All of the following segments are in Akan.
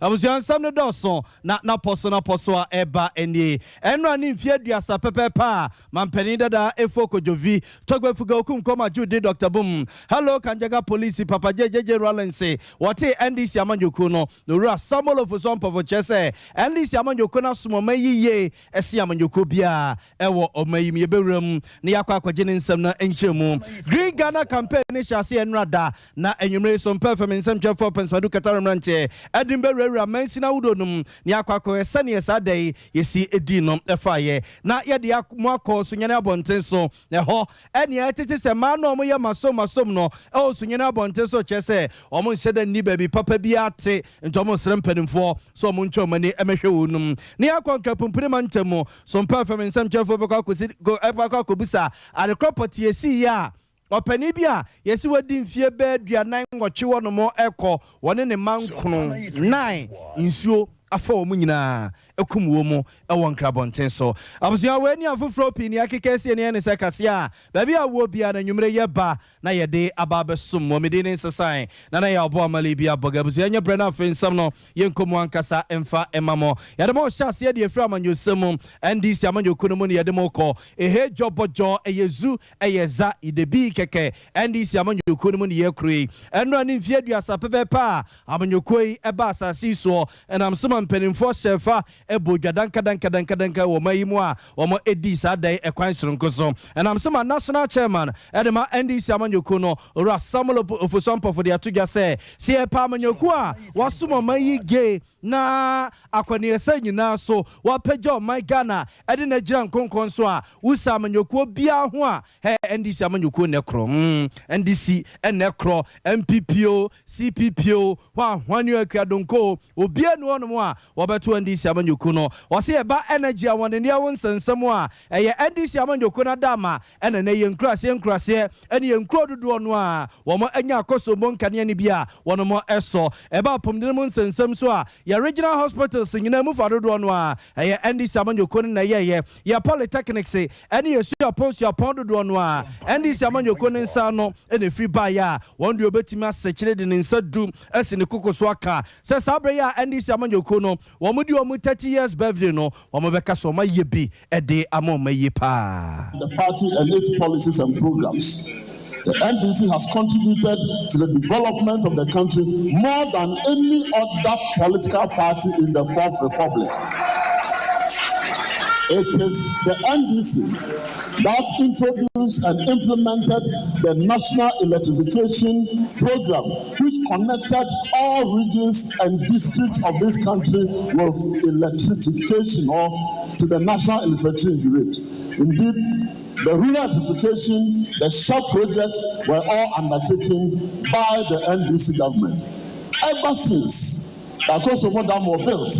Abusua nsɛm no dɔɔso na n'apɔ so n'apɔ so a ɛba nie. Ɛnora ne mfeɛ 30 pɛpɛɛpɛ a Mampanin dada Efo Kodjovi Togbe Fuga Okum Kɔma Jude Doctor Boom Hello Kanjaga Polisi Papa JJJ Rawlings wɔtee NDC amanyɔkuo no na Owura Samuel Ofosu Ampofo kyerɛ sɛ NDC amanyɔkuo no asom ɔman yi yie ɛsen amanyɔkuo biara ɛwɔ ɔman yi mu. Yɛbɛwura mu na yɛakɔ akɔgye ne nsɛm no nkyerɛmu. Green Ghana Campaign no hyɛ aseɛ nnora da na anwummere yi so mpɛ fam nsɛmtwerɛfoɔ Pɛnsmadu Katara mmeranteɛ de mbɛwurawura mansin ahodoɔ no mu na yɛakɔ akɔhwɛ sɛdeɛ saa da yi yɛsi dii no faeɛ na yɛde mo akɔ Sunyani abɔnten so. Na ɛhɔ ɛnea ɛtete sɛ mmaa no a wɔyɛ masom masom no wɔ Sunyani abɔnten so kyerɛ sɛ wɔnhyɛ da nni baabi papa biara te nti wɔsrɛ mpanimfoɔ sɛ wɔntwa wɔn ani mmɛhwɛ wɔn nom. Na yɛakɔ Nkrapumpuni mantam mu so mpɛ fam nsɛmtwerɛfoɔ bɛkɔ akɔsi bɛkɔ akɔbisa adekorɔ pɔtee ɛsiiɛ a Ɔpanin bi a yɛse wadi mfeɛ bɛyɛ 48 hɔ nom rekɔ, wɔne ne mma nkono, nine, nsuo afa wɔn nyinaa akum wɔn wɔ Nkrabɔnten so. Abusua wei ne afoforɔ pii nea akeka asie no yɛ ne sɛ kaseɛ a baabi a wowɔ biara no anwummere yɛba na yɛde aba abɛsom mo. Me din ne Nsesan Nana Yaw Boamale bi Abɔga. Abusua nyɛ brɛ na afei nsɛm no Yɛnkɔ mu ankasa mfa mma mo. Yɛde mo rehyɛ aseɛ deɛ ɛfiri amanyɔsɛm mu, NDC amanyɔkuo no mu na yɛde mo rekɔ. Ehe dwɔ bɔ dwɔ, ɛyɛ zu, ɛyɛ za, idebii kɛkɛ. NDC amanyɔkuo no mu na yɛrekuro yi. Ɛnnora ne mfeɛ 30 pɛpɛɛpɛ a amanyɔkuo yi baa asase yi soɔ. Ɛnam so ma mpanimfoɔ hyɛɛ fa bɔɔ dwa dankadankadankadanka wɔ ɔman yi mu a wɔdii saa da yi ɛkwan soronko so. Ɛnam so ma National Chairman de ma NDC amanyɔkuo no, Owura Samuel Ofosu Ampofo de ato dwa sɛ, sɛ yɛpɛ amanyɔkuo a wɔasom ɔman yi ge na akwaneɛsa nyinaa so wɔapagya ɔman Ghana de no agyina nkonkɔn so a, wosa amanyɔkuo biara ho a, hɛ, NDC amanyɔkuo nnɛ korɔ, mm, NDC nnɛ korɔ, NPP o, CPP o, hwan hwan o, Akua Donkor o, obiara nni hɔnom a wɔbɛto NDC amanyɔkuo no. Wɔse ɛba energy a wɔn ani awo nsɛnsɛm a, ɛyɛ NDC amanyɔkuo no adaama ɛna nnɛ yɛn nkuraseɛ nkuraseɛ ne yɛn nkuro dodoɔ no ara wɔn anya akɔsombo nkanea no bi a wɔnom sɔ. Ɛba apɔmuden mu nsɛnsɛm nso a, yɛn regional hospitals nyinaa mu fa dodoɔ no ara ɛyɛ NDC amanyɔkuo no na ɛyɛeɛ. Yɛn polytechnics ne yɛn suapɔn suapɔn dodoɔ no ara NDC amanyɔkuo no nsa ano na ɛfiri baeɛ a wɔn deɛ wɔbɛtumi asekyere de ne nsa du asi ne koko so aka sɛ saa berɛ yi a NDC amanyɔkuo no wɔn di wɔn 30 years birthday no wɔn bɛka sɛ wɔn ayɛ bi de ama wɔn ayie paa. The party and its policies and programs. The NDC has contributed to the development of the country more than any other political party in the Fourth Republic. It is the NDC that introduced and implemented the National Electrification Program, which connected all regions and districts of this country with electrification or to the national electricity grid. Indeed, the rural electrification, the shop projects were all undertaken by the NDC government. Ever since the Akosombo Dam was built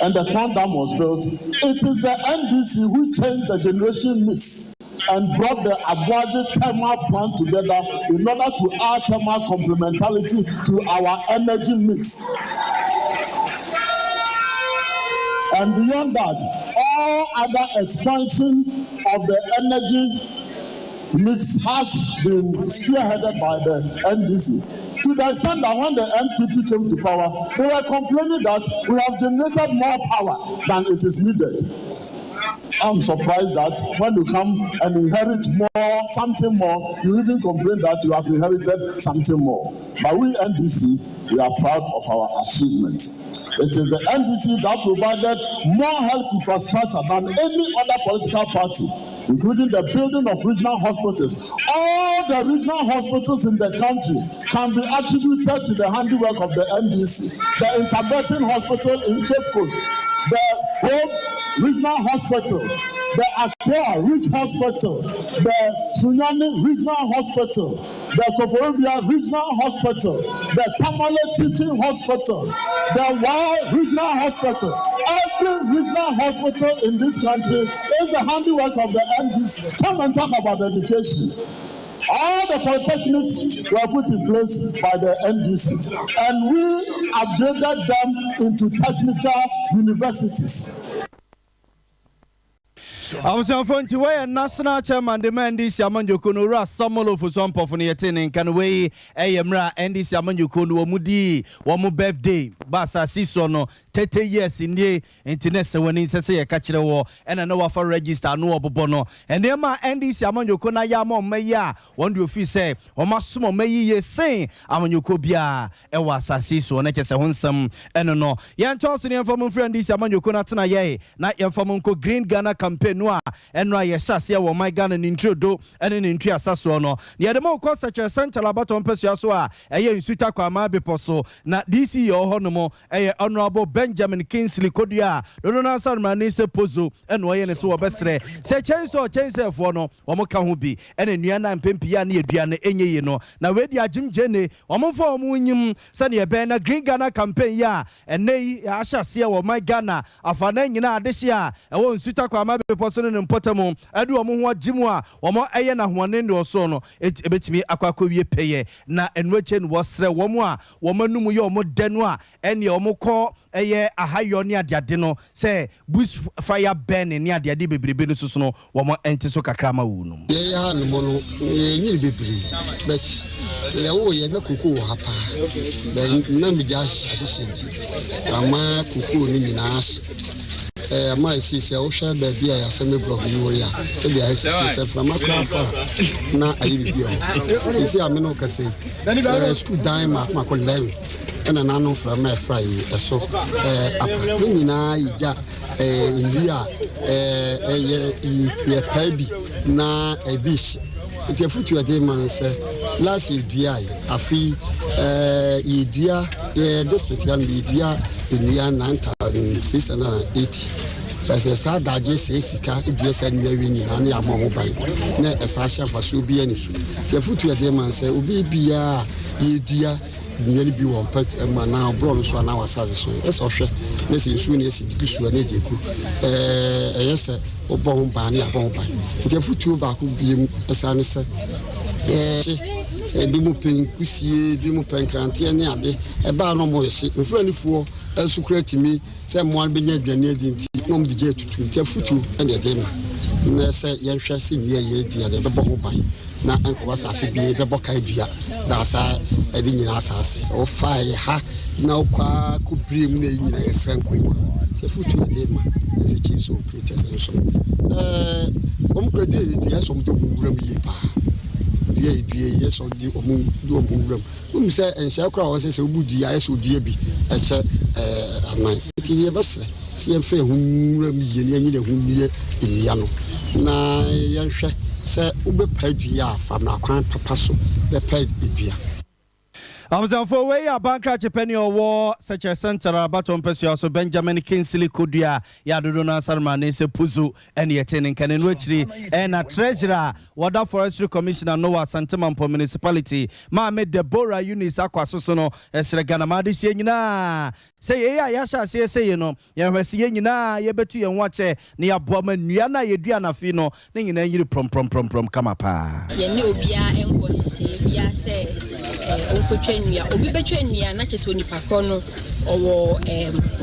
and the Kwan Dam was built, it is the NDC who changed the generation mix and brought the Aboadze thermal plant together in order to add thermal complementarity to our energy mix. And beyond that, all other expansion of the energy mix has been spearheaded by the NDC. To the extent that when the NPP came to power, they were complaining that we have generated more power than it is needed. I'm surprised that when you come and inherit more, something more, you even complain that you have inherited something more. But we NDC, we are proud of our achievement. It is the NDC that provided more health infrastructure than any other political party, including the building of regional hospitals. All the regional hospitals in the country can be attributed to the handiwork of the NDC. The Interberton Hospital in Cape Coast, the Hope Regional Hospital, the Accra Ridge Hospital, the Sunyani Regional Hospital, the Koforidua Regional Hospital, the Tamale Teaching Hospital, the Wa Regional Hospital. Every regional hospital in this country is the handiwork of the NDC. Come and talk about education. All the polytechnics were put in place by the NDC, and we upgraded them into technical universities. Abusuafo nti wɔyɛ national chairman de ma NDC amanyɔkuo no, Owura Samuel Ofosu Ampɔfo no yɛte ne nka no. Wei ɛyɛ mmerɛ a NDC amanyɔkuo no wɔn mu dii wɔn birthday ba asase soɔ no 30 years nie. Nti ne sɛ wɔn nsɛ sɛ yɛka kyerɛ wɔ ɛna na wafa register ano ɔbobɔ no nneɛma a NDC amanyɔkuo no ayɛ ama ɔma yi a wɔn de ofi sɛ wɔn asom ɔma yi yie sen amanyɔkuo biara ɛwɔ asase soɔ no kyɛ sɛ ho nsɛm ɛno no. Yɛntoa so ne yɛmfa mu mfiri NDC amanyɔkuo no atena yɛe na yɛmfa mu nkɔ Green Ghana Campaign no a ɛno a yɛhyɛ aseɛ wɔ ɔman Ghana ne nturo ne ne ntuasa soɔ no. Na yɛde ma wokɔ Sɛkyerɛ Central abatɔ mpasua so a ɛyɛ Nsuta Kwaman bepɔ so na DC yɛ wɔ hɔ nom ɛyɛ Honorable Benjamin Kingsley Kodua a dodo no ansa no sɛ Pozo ɛna ɔyɛ ne so. Wɔbɛserɛ sɛ kyɛnsɛ ɔkyɛnsɛfoɔ no wɔn ka ho bi ɛna nnua no a mpɛmpii a ne yɛdua no ɛnyɛ yie no na wɔadi agyem ne wɔn mfa wɔn nyim sɛdeɛ ɛbɛn na Green Ghana Campaign yi a ɛnɛ yi ahyɛ aseɛ wɔ ɔman Ghana afa na nyinaa adehye a ɛwɔ Nsuta Kwama bepɔ so ne ne mpɔtam ɛde wɔn ho agye mu a wɔn ɛyɛ n'ahoɔden de ɔsoro no ɛbɛtumi akɔ akɔwie pɛyɛ. Na ɛno akyi no wɔsrɛ wɔn a wɔn anum yɛ wɔn dɛ no a ɛneɛ wɔn kɔ ɛyɛ ahayɔ ne adeade no sɛ bush fire burning ne adeade bebrebe no soso no wɔn ɛnte so kakra ma wo no. Yɛyɛ ha no mu no yɛnyini bebree, but yɛwo yɛ na koko wɔ ha paa, but na megya ahyehyɛ nti ama koko no nyinaa ahye. Ama esi sɛ wohwɛ baabi a yɛasɛme block yi wɔ yi a, sɛdeɛ ayɛ sɛ sɛ mframa koraa fa a na ayɛ biribi wɔ hɔ. Sisi a me ne wo kasa yi, sukuu dan maako maako 11 ɛna n'ano mframa ɛfa yi ɛso apa ne nyinaa yɛ gya nnua a ɛyɛ yɛpae bi na ebi hye. Nti afutu ɛde ma no sɛ last yɛdua yi, afei yɛdua yɛ district ya no, yɛdua nnua 9680. Ɛsɛ saa adagye sɛ sika dua saa nnua wi nyinaa ne yɛabɔ ho ban na ɛsa ahyɛ mfasoɔ bi ani so. Nti afutu ɛde ma no sɛ obi biara yɛdua nnua no bi wɔ mpɛt mu anaa ɔborɔ no so anaa wɔ so, ɛsɛ ɔhwɛ na sɛ nsuo no ɛsi gu so a na ɛde egu ɛyɛ sɛ wobɔ ho ban ne yɛabɔ ho ban. Nti afutuo baako biem ɛsa ne sɛ ɛhye ebi mu pɛ nkusie, ebi mu pɛ nkranteɛ ne ade ɛbaa no ɔmo hye mfuranifoɔ nso kura tumi sɛ mmoa no bɛnya aduane adi nti na ɔmo de gye atutu. Nti afutuo ɛna ɛde ma na sɛ yɛnhwɛ sɛ nnua yɛ dua na ɛbɛbɔ ho ban na nkɔba sɛ afe bie bɛbɔ ka dua na asa ɛde nyinaa asase sɛ wofa yɛ ha na wokɔ a kɔbire mu na ɛyi nyinaa yɛsrɛ nkoa. Nti afutuo ɛde ma ɛsɛ chainsaw operators nso wɔn kura dua yɛ dua sɛ wɔn de wɔn wura mu yie paa. Dua yɛ dua yɛ sɛ wɔde wɔn de wɔn wura mu wɔn sɛ nhyɛ koraa wɔn sɛ sɛ wobu dua ayɛ sɛ odua bi ɛhyɛ anan. Nti yɛbɛsrɛ sɛ yɛmfa yɛn ho nwura mu yie na yɛnyɛ yɛn ho nnua nnua no na yɛnhwɛ sɛ wobɛpa dua a fa mmara kwan papa so bɛpa dua. Abusuafo, wei yɛ abankrakye pɛni ɔwɔ Sɛkyɛ Central abatɔ mpɛsua so, Benjamin Kingsley Kodua yɛ adodo no asarema ne sɛ Puzo ɛne yɛte ne nkane no. Akyiri ɛna treasurer a wɔda Forestry Commissioner no wɔ Asantemampɔ Municipality, Maame Deborah Eunice Akwaso so no ɛsrɛ Ghana ma adehyɛ nyinaa sɛ yɛyi a yɛahyɛ aseɛ sɛ yi no yɛhwɛ sɛ yɛn nyinaa yɛbɛtu yɛn ho akyɛ na yɛaboa ma nnua no a yɛdua nafe no ne nyinaa nyiri prɔmprɔmprɔmprɔm kama paa. Yɛne obiara nkɔ nhyehyɛeɛ biara sɛ ɔnkɔtwa nnua. Obi bɛtwa nnua na kyerɛ sɛ onipa korɔ no ɔwɔ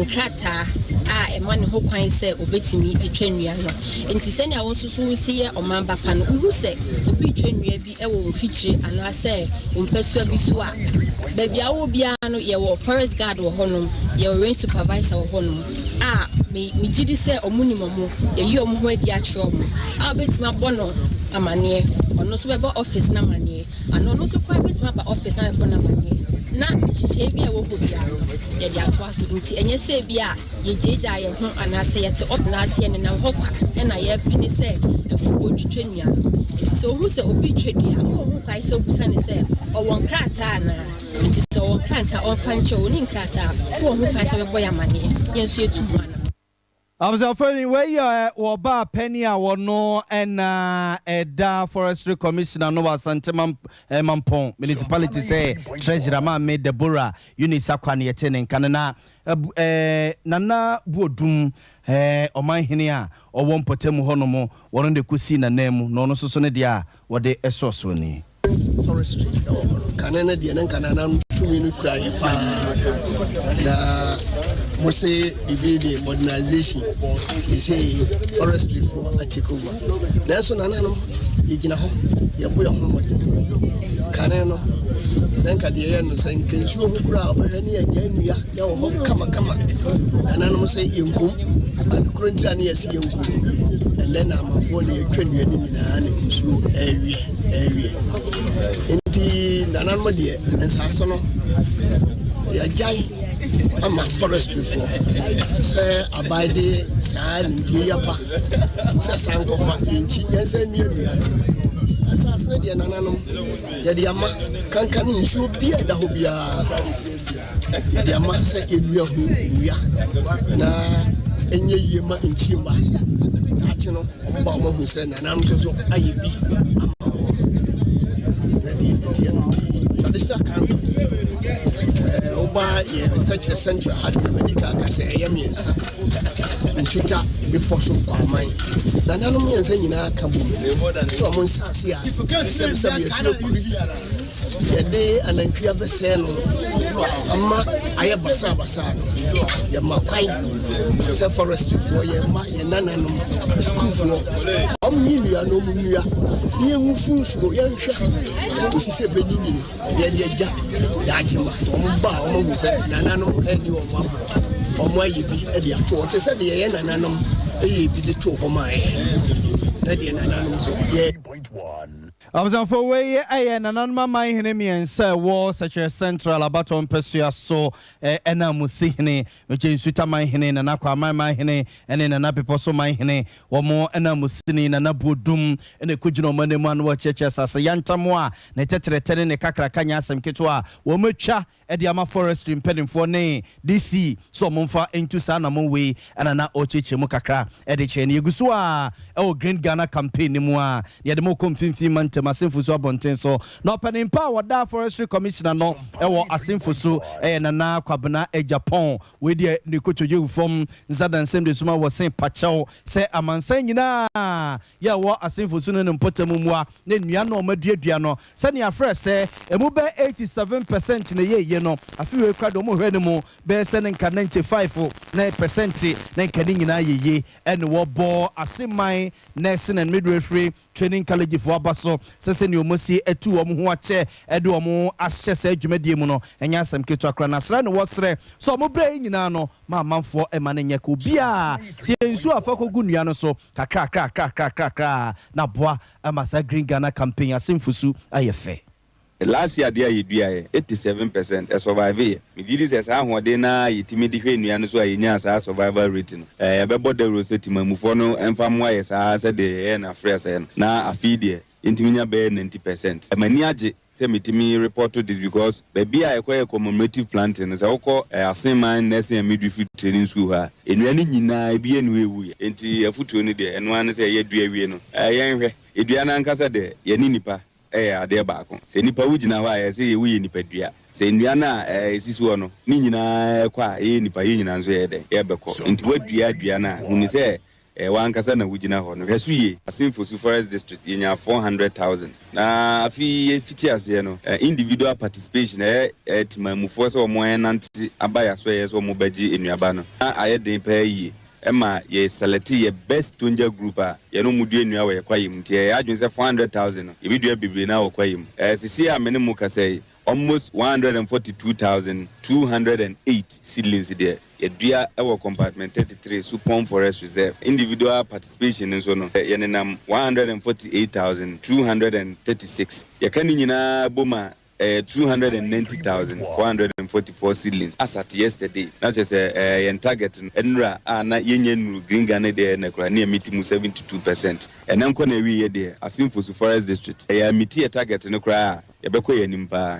nkrataa a ɛma ne ho kwan sɛ obɛtumi atwa nnua no. Nti sɛnea wo nso so wosi yɛ ɔman ba pa no, wohu sɛ obi twa nnua bi wɔ wo mfikyire anaasɛ wo mpasua bi so a, baabi a wowɔ biara no yɛwɔ forest guard wɔ hɔnom, yɛwɔ range supervisor wɔ hɔnom a megye di sɛ ɔmo nim ɔmo yɛyi ɔmo ho adi akyerɛ ɔmo a wobɛtumi abɔ no amanneɛ. Ɔno nso bɛbɔ office no amanneɛ ana ɔno nso koraa bɛtumi aba office na bɛbɔ no amanneɛ na nhyehyɛeɛ bi a ɛwɔ hɔ biara no yɛde atoa so. Nti ɛnyɛ sɛ bi a yɛgyaagyaa yɛn ho anaasɛ yɛte ɔtena ase yɛnenam hɔ kwa ɛna yɛpene sɛ nkurɔfoɔ twitwa nnua no. Nti sɛ ohu sɛ obi twa dua, wowɔ ho kwan sɛ wobusa ne sɛ ɔwɔ nkrataa anaa. Nti sɛ ɔwɔ nkrataa ɔmfa nkyerɛ, ɔni nkrataa, wowɔ ho kwan sɛ wobɛbɔ yɛ amanneɛ, yɛn nso yɛtu ho anam. Abusuafo, wei yɛ wɔba panyin a wɔno ɛna ɛda Forestry Commissioner no wɔ Asante Mampɔn Municipality sɛ treasurer, Maame Deborah Eunice Akwa ne yɛte ne nka no. Na Nana Buodum ɔmanhene a ɔwɔ mpɔtam hɔnom, wɔno de kɔsii nanan mu na ɔno nso so ne deɛ a wɔde ɛsɔɔsoɔ ni. Forestry ɛwɔ hɔ no, kane no deɛ ne nka nananom tumi no kura yɛ paa na Mo se biribi de modernization, seesei forestry foɔ atake over. Nanso nananom, yɛgyina hɔ, yɛbɔ yɛn ho mmɔden. Kane no, na nka deɛ yɛyɛ no sɛ nka nsuo ho koraa wobɛhwɛ ne yɛagya nnua na wɔ hɔ kamakama. Nananom sɛ yɛnkom, ade korɔ ntira ne yɛse yɛnkom. Ɛnnɛ na amanfoɔ na yɛtwa nnua no nyinaa na nsuo ɛreweɛ ɛreweɛ. Nti nananom deɛ nsase no yɛagyae ama forestryfoɔ sɛ aban de saa nimdeɛ yi aba sɛ sankɔfa yɛnkyi yɛnsa nnua nnua no. Asase no deɛ nananom yɛde ama kanka ne nsuo bi a ɛda hɔ biara yɛde ama sɛ yɛnnua ho nnua na ɛnyɛ yie ma nkyirimma daakye no wɔn ba wɔn ahu sɛ nananom nso so ayɛ bi ama wɔn na deɛ ɛteɛ no nti traditional council ɛɛ woba yɛ nsɛkyerɛ central ha deɛ madi ka aka sɛ ɛyɛ mmiɛnsa nsuta bepɔ so kwaman nananom mmiɛnsa nyinaa ka bom sɛ wɔn nsaase a ɛsɛmsɛm yɛsoro kuri yɛde anantwi abɛsɛe no ama ayɛ basaabasaa no, yɛma kwan sɛ forestryfoɔ, yɛma yɛn nananom sukuufoɔ ɔmo nnua na ɔmo nnua na yɛngu so nsuo, yɛnhwɛ kɔsi sɛ ɛbɛnyinyini na yɛde agya daakye ma wɔn ba a wɔn ahu sɛ nananom anni wɔn agorɔ, wɔn ayɛ bi de ato hɔ te sɛ deɛ yɛn nananom yɛ bi de too hɔ maa yɛn na deɛ nananom nso yɛ. Abusuafo, wei yɛ nananom aman hene mmiɛnsa a ɛwɔ Sɛkyerɛ Central abatoɔ mpɛsoa so ɛna Musihene, Mekyɛ Nsuta man hene, Nana Kwaman man hene ne Nana Bepɔ so man hene. Wɔn na Musini Nana Buodum na ɛkɔgyina wɔn ananmu ano wɔrekyerɛkyerɛ asase yantam a ne tɛtrɛtɛ ne ne kakraka nyɛ asɛm ketewa a wɔatwa de ama forestry mpanimfoɔ ne DC sɛ wɔmfa ntu saa anammɔn wei na na ɔrekyerɛkyerɛ mu kakra de kyerɛ no. Yɛgu so ara wɔ Green Ghana Campaign no mu a na yɛde mo rekɔ mfimfini mantam Asenfo so abɔnten so. Na ɔpanin pa a ɔda Forestry Commissioner no wɔ Asenfo so yɛ Nana Kwabena Agyapong. Wei deɛ ne kotodwe gu fam nsa da nsɛm de suma wɔ se pakyɛw sɛ amansan nyinaa yɛ ɛwɔ Asenfo so no ne mpɔtam mmoa ne nnua no a wɔaduadua no Sɛnea afrɛ sɛ emu bɛyɛ 87 pɛsɛnt na ɛyɛ yie no, afe wei koraa deɛ wɔhwɛ no mu bɛyɛ sɛ ne nka 95 na pɛsɛnte na nka ne nyinaa yɛ yie. Ɛne wɔbɔ Aseman Nursing and Midwifery Training Collegefoɔ aba so sɛ sɛnea wɔasi atu wɔn ho akyɛ de wɔn ahyɛ saa dwumadie mu no nyɛ asɛm ketewa koraa. Na srɛ ne wɔsrɛ sɛ wɔn berɛ yi nyinaa no ma amanfoɔ mma no nyɛ ka obiara sɛ nsuo a fa kɔgu nnua no so kakrakrakrakrakra na boa Ama saa Green Ghana Campaign ase mfosu ayɛ fɛ. Last year adeɛ a yɛduaeɛ, 87 percent, ɛsurvive yɛ. Megye di sɛ saa ahoɔden no ara a yɛtumi de hwɛ nnua no so a yɛnyaa saa survival rate no, yɛbɛbɔ dawuro sɛ temanmufoɔ no mfa mmoa yɛ saa ara sɛdeɛ yɛyɛɛ no afe asɛeɛ no, na afe yi deɛ yɛntumi nya bɛyɛ 90 percent. M'ani agye sɛ metumi report this because baabi a yɛkɔyɛ commemorative planting no, sɛ wokɔ Asenman Nursing and Midwifery Training School hɔ a, nnua no nyinaa ebi nni hɔ a ɛwuiɛ. Enti afotuo no deɛ, ɛno ara ne sɛ yɛadua awie no, yɛnhwɛ. Dua no ankasa deɛ, yɛne nnipa yɛ adeɛ baako. Sɛ nnipa wogyina hɔ a, yɛse yɛ woyɛ nipadua. Sɛ nnua no a ɛsisi hɔ no, ne nyinaa kɔ a, yɛyɛ nnipa, yɛn nyinaa nso yɛyɛ dɛn? Yɛbɛkɔ. Enti woadua dua no a, hunu sɛ Ɛyɛ w'ankasa na wugyina hɔ no. Hwɛ so yie. Assin Fosu Forest District, yɛnyaa 400,000. Na afe yi yɛfiti aseɛ no, individual participation, ɛyɛ temanmufoɔ sɛ wɔn ɛnante aba yɛn asoɛeɛ sɛ wɔn bɛgye nnuaba no, na ayɛ den paa yie. Ɛma yɛ selɛte yɛ best Tonja group a yɛne wɔn dua nnua wɔ yɛn kwaeɛ mu. Nti yɛyɛ yɛn adwene sɛ 400,000 no, yɛbɛdua bebree no ara wɔ kwaeɛ mu. Seesei a me ne mo kasa yi, Almost 142,208 seedlings deɛ yɛadua wɔ Compartment 33 Supon Forest Reserve. Individual participation nso no, yɛnenam 148,236. Yɛka ne nyinaa bom a, ɛyɛ 290,444 seedlings as at yesterday. Na kyerɛ sɛ yɛn target no, nnura a na yɛnnya nnuru Green Ghana deɛ ɛnnɛ koraa, ne yɛmeeti mu 72 percent. Ɛnnɛ nkɔ na awieeɛ deɛ, Assin Fosu Forest District, yɛammeeti yɛn target no koraa a, yɛbɛkɔ yɛn anim paa.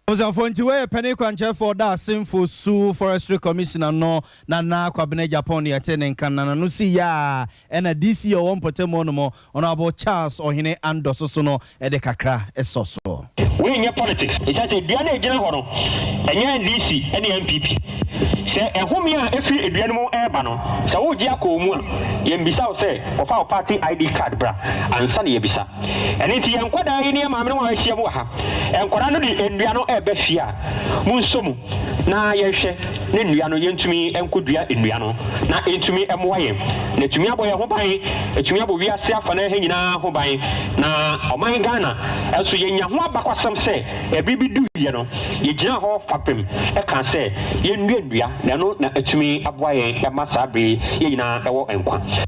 Abusuafoɔ, nti wei yɛ panin kwankyerɛfoɔ ɔda Asenfo Su Forestry Commissioner no Nana Kwabena Agyapong ne yɛtee ne nka na n'ano sii yɛ a ɛna DC a ɔwɔ mpɔtam hɔ nom Honourable Charles Ɔhene Andɔ soso no de kakra sɔ so. Wei nyɛ politics, ɛsiane sɛ dua no a ɛgyina hɔ no, ɛnyɛ NDC ne NPP. Sɛ ɛhome a ɛfiri dua no mu reba no, sɛ woregye akɔ wo mu a, yɛmmisa wo sɛ kɔfa wo party ID card bra ansa na yɛabisa. Ɛno nti yɛn nkwadaa yi ne yɛn maamenom a wɔahyiam wɔ ha, nkwadaa no de nnua no. reba fie a, monsɔ mu na yɛnhwɛ na nnua no yɛntumi nkɔdua nnua no na ɛntumi mmoa yɛn na ɛtumi abɔ yɛn ho ban, ɛtumi abɔ wiase afanan ha nyinaa ho ban na ɔman Ghana nso yɛnya ho abakwasɛm sɛ ɛbere bi duiɛ no yɛgyinaa hɔ fapem kaa sɛ yɛnnua nnua na ɛno na atumi aboa yɛn ma saa bere yi yɛn nyinaa wɔ nkwa.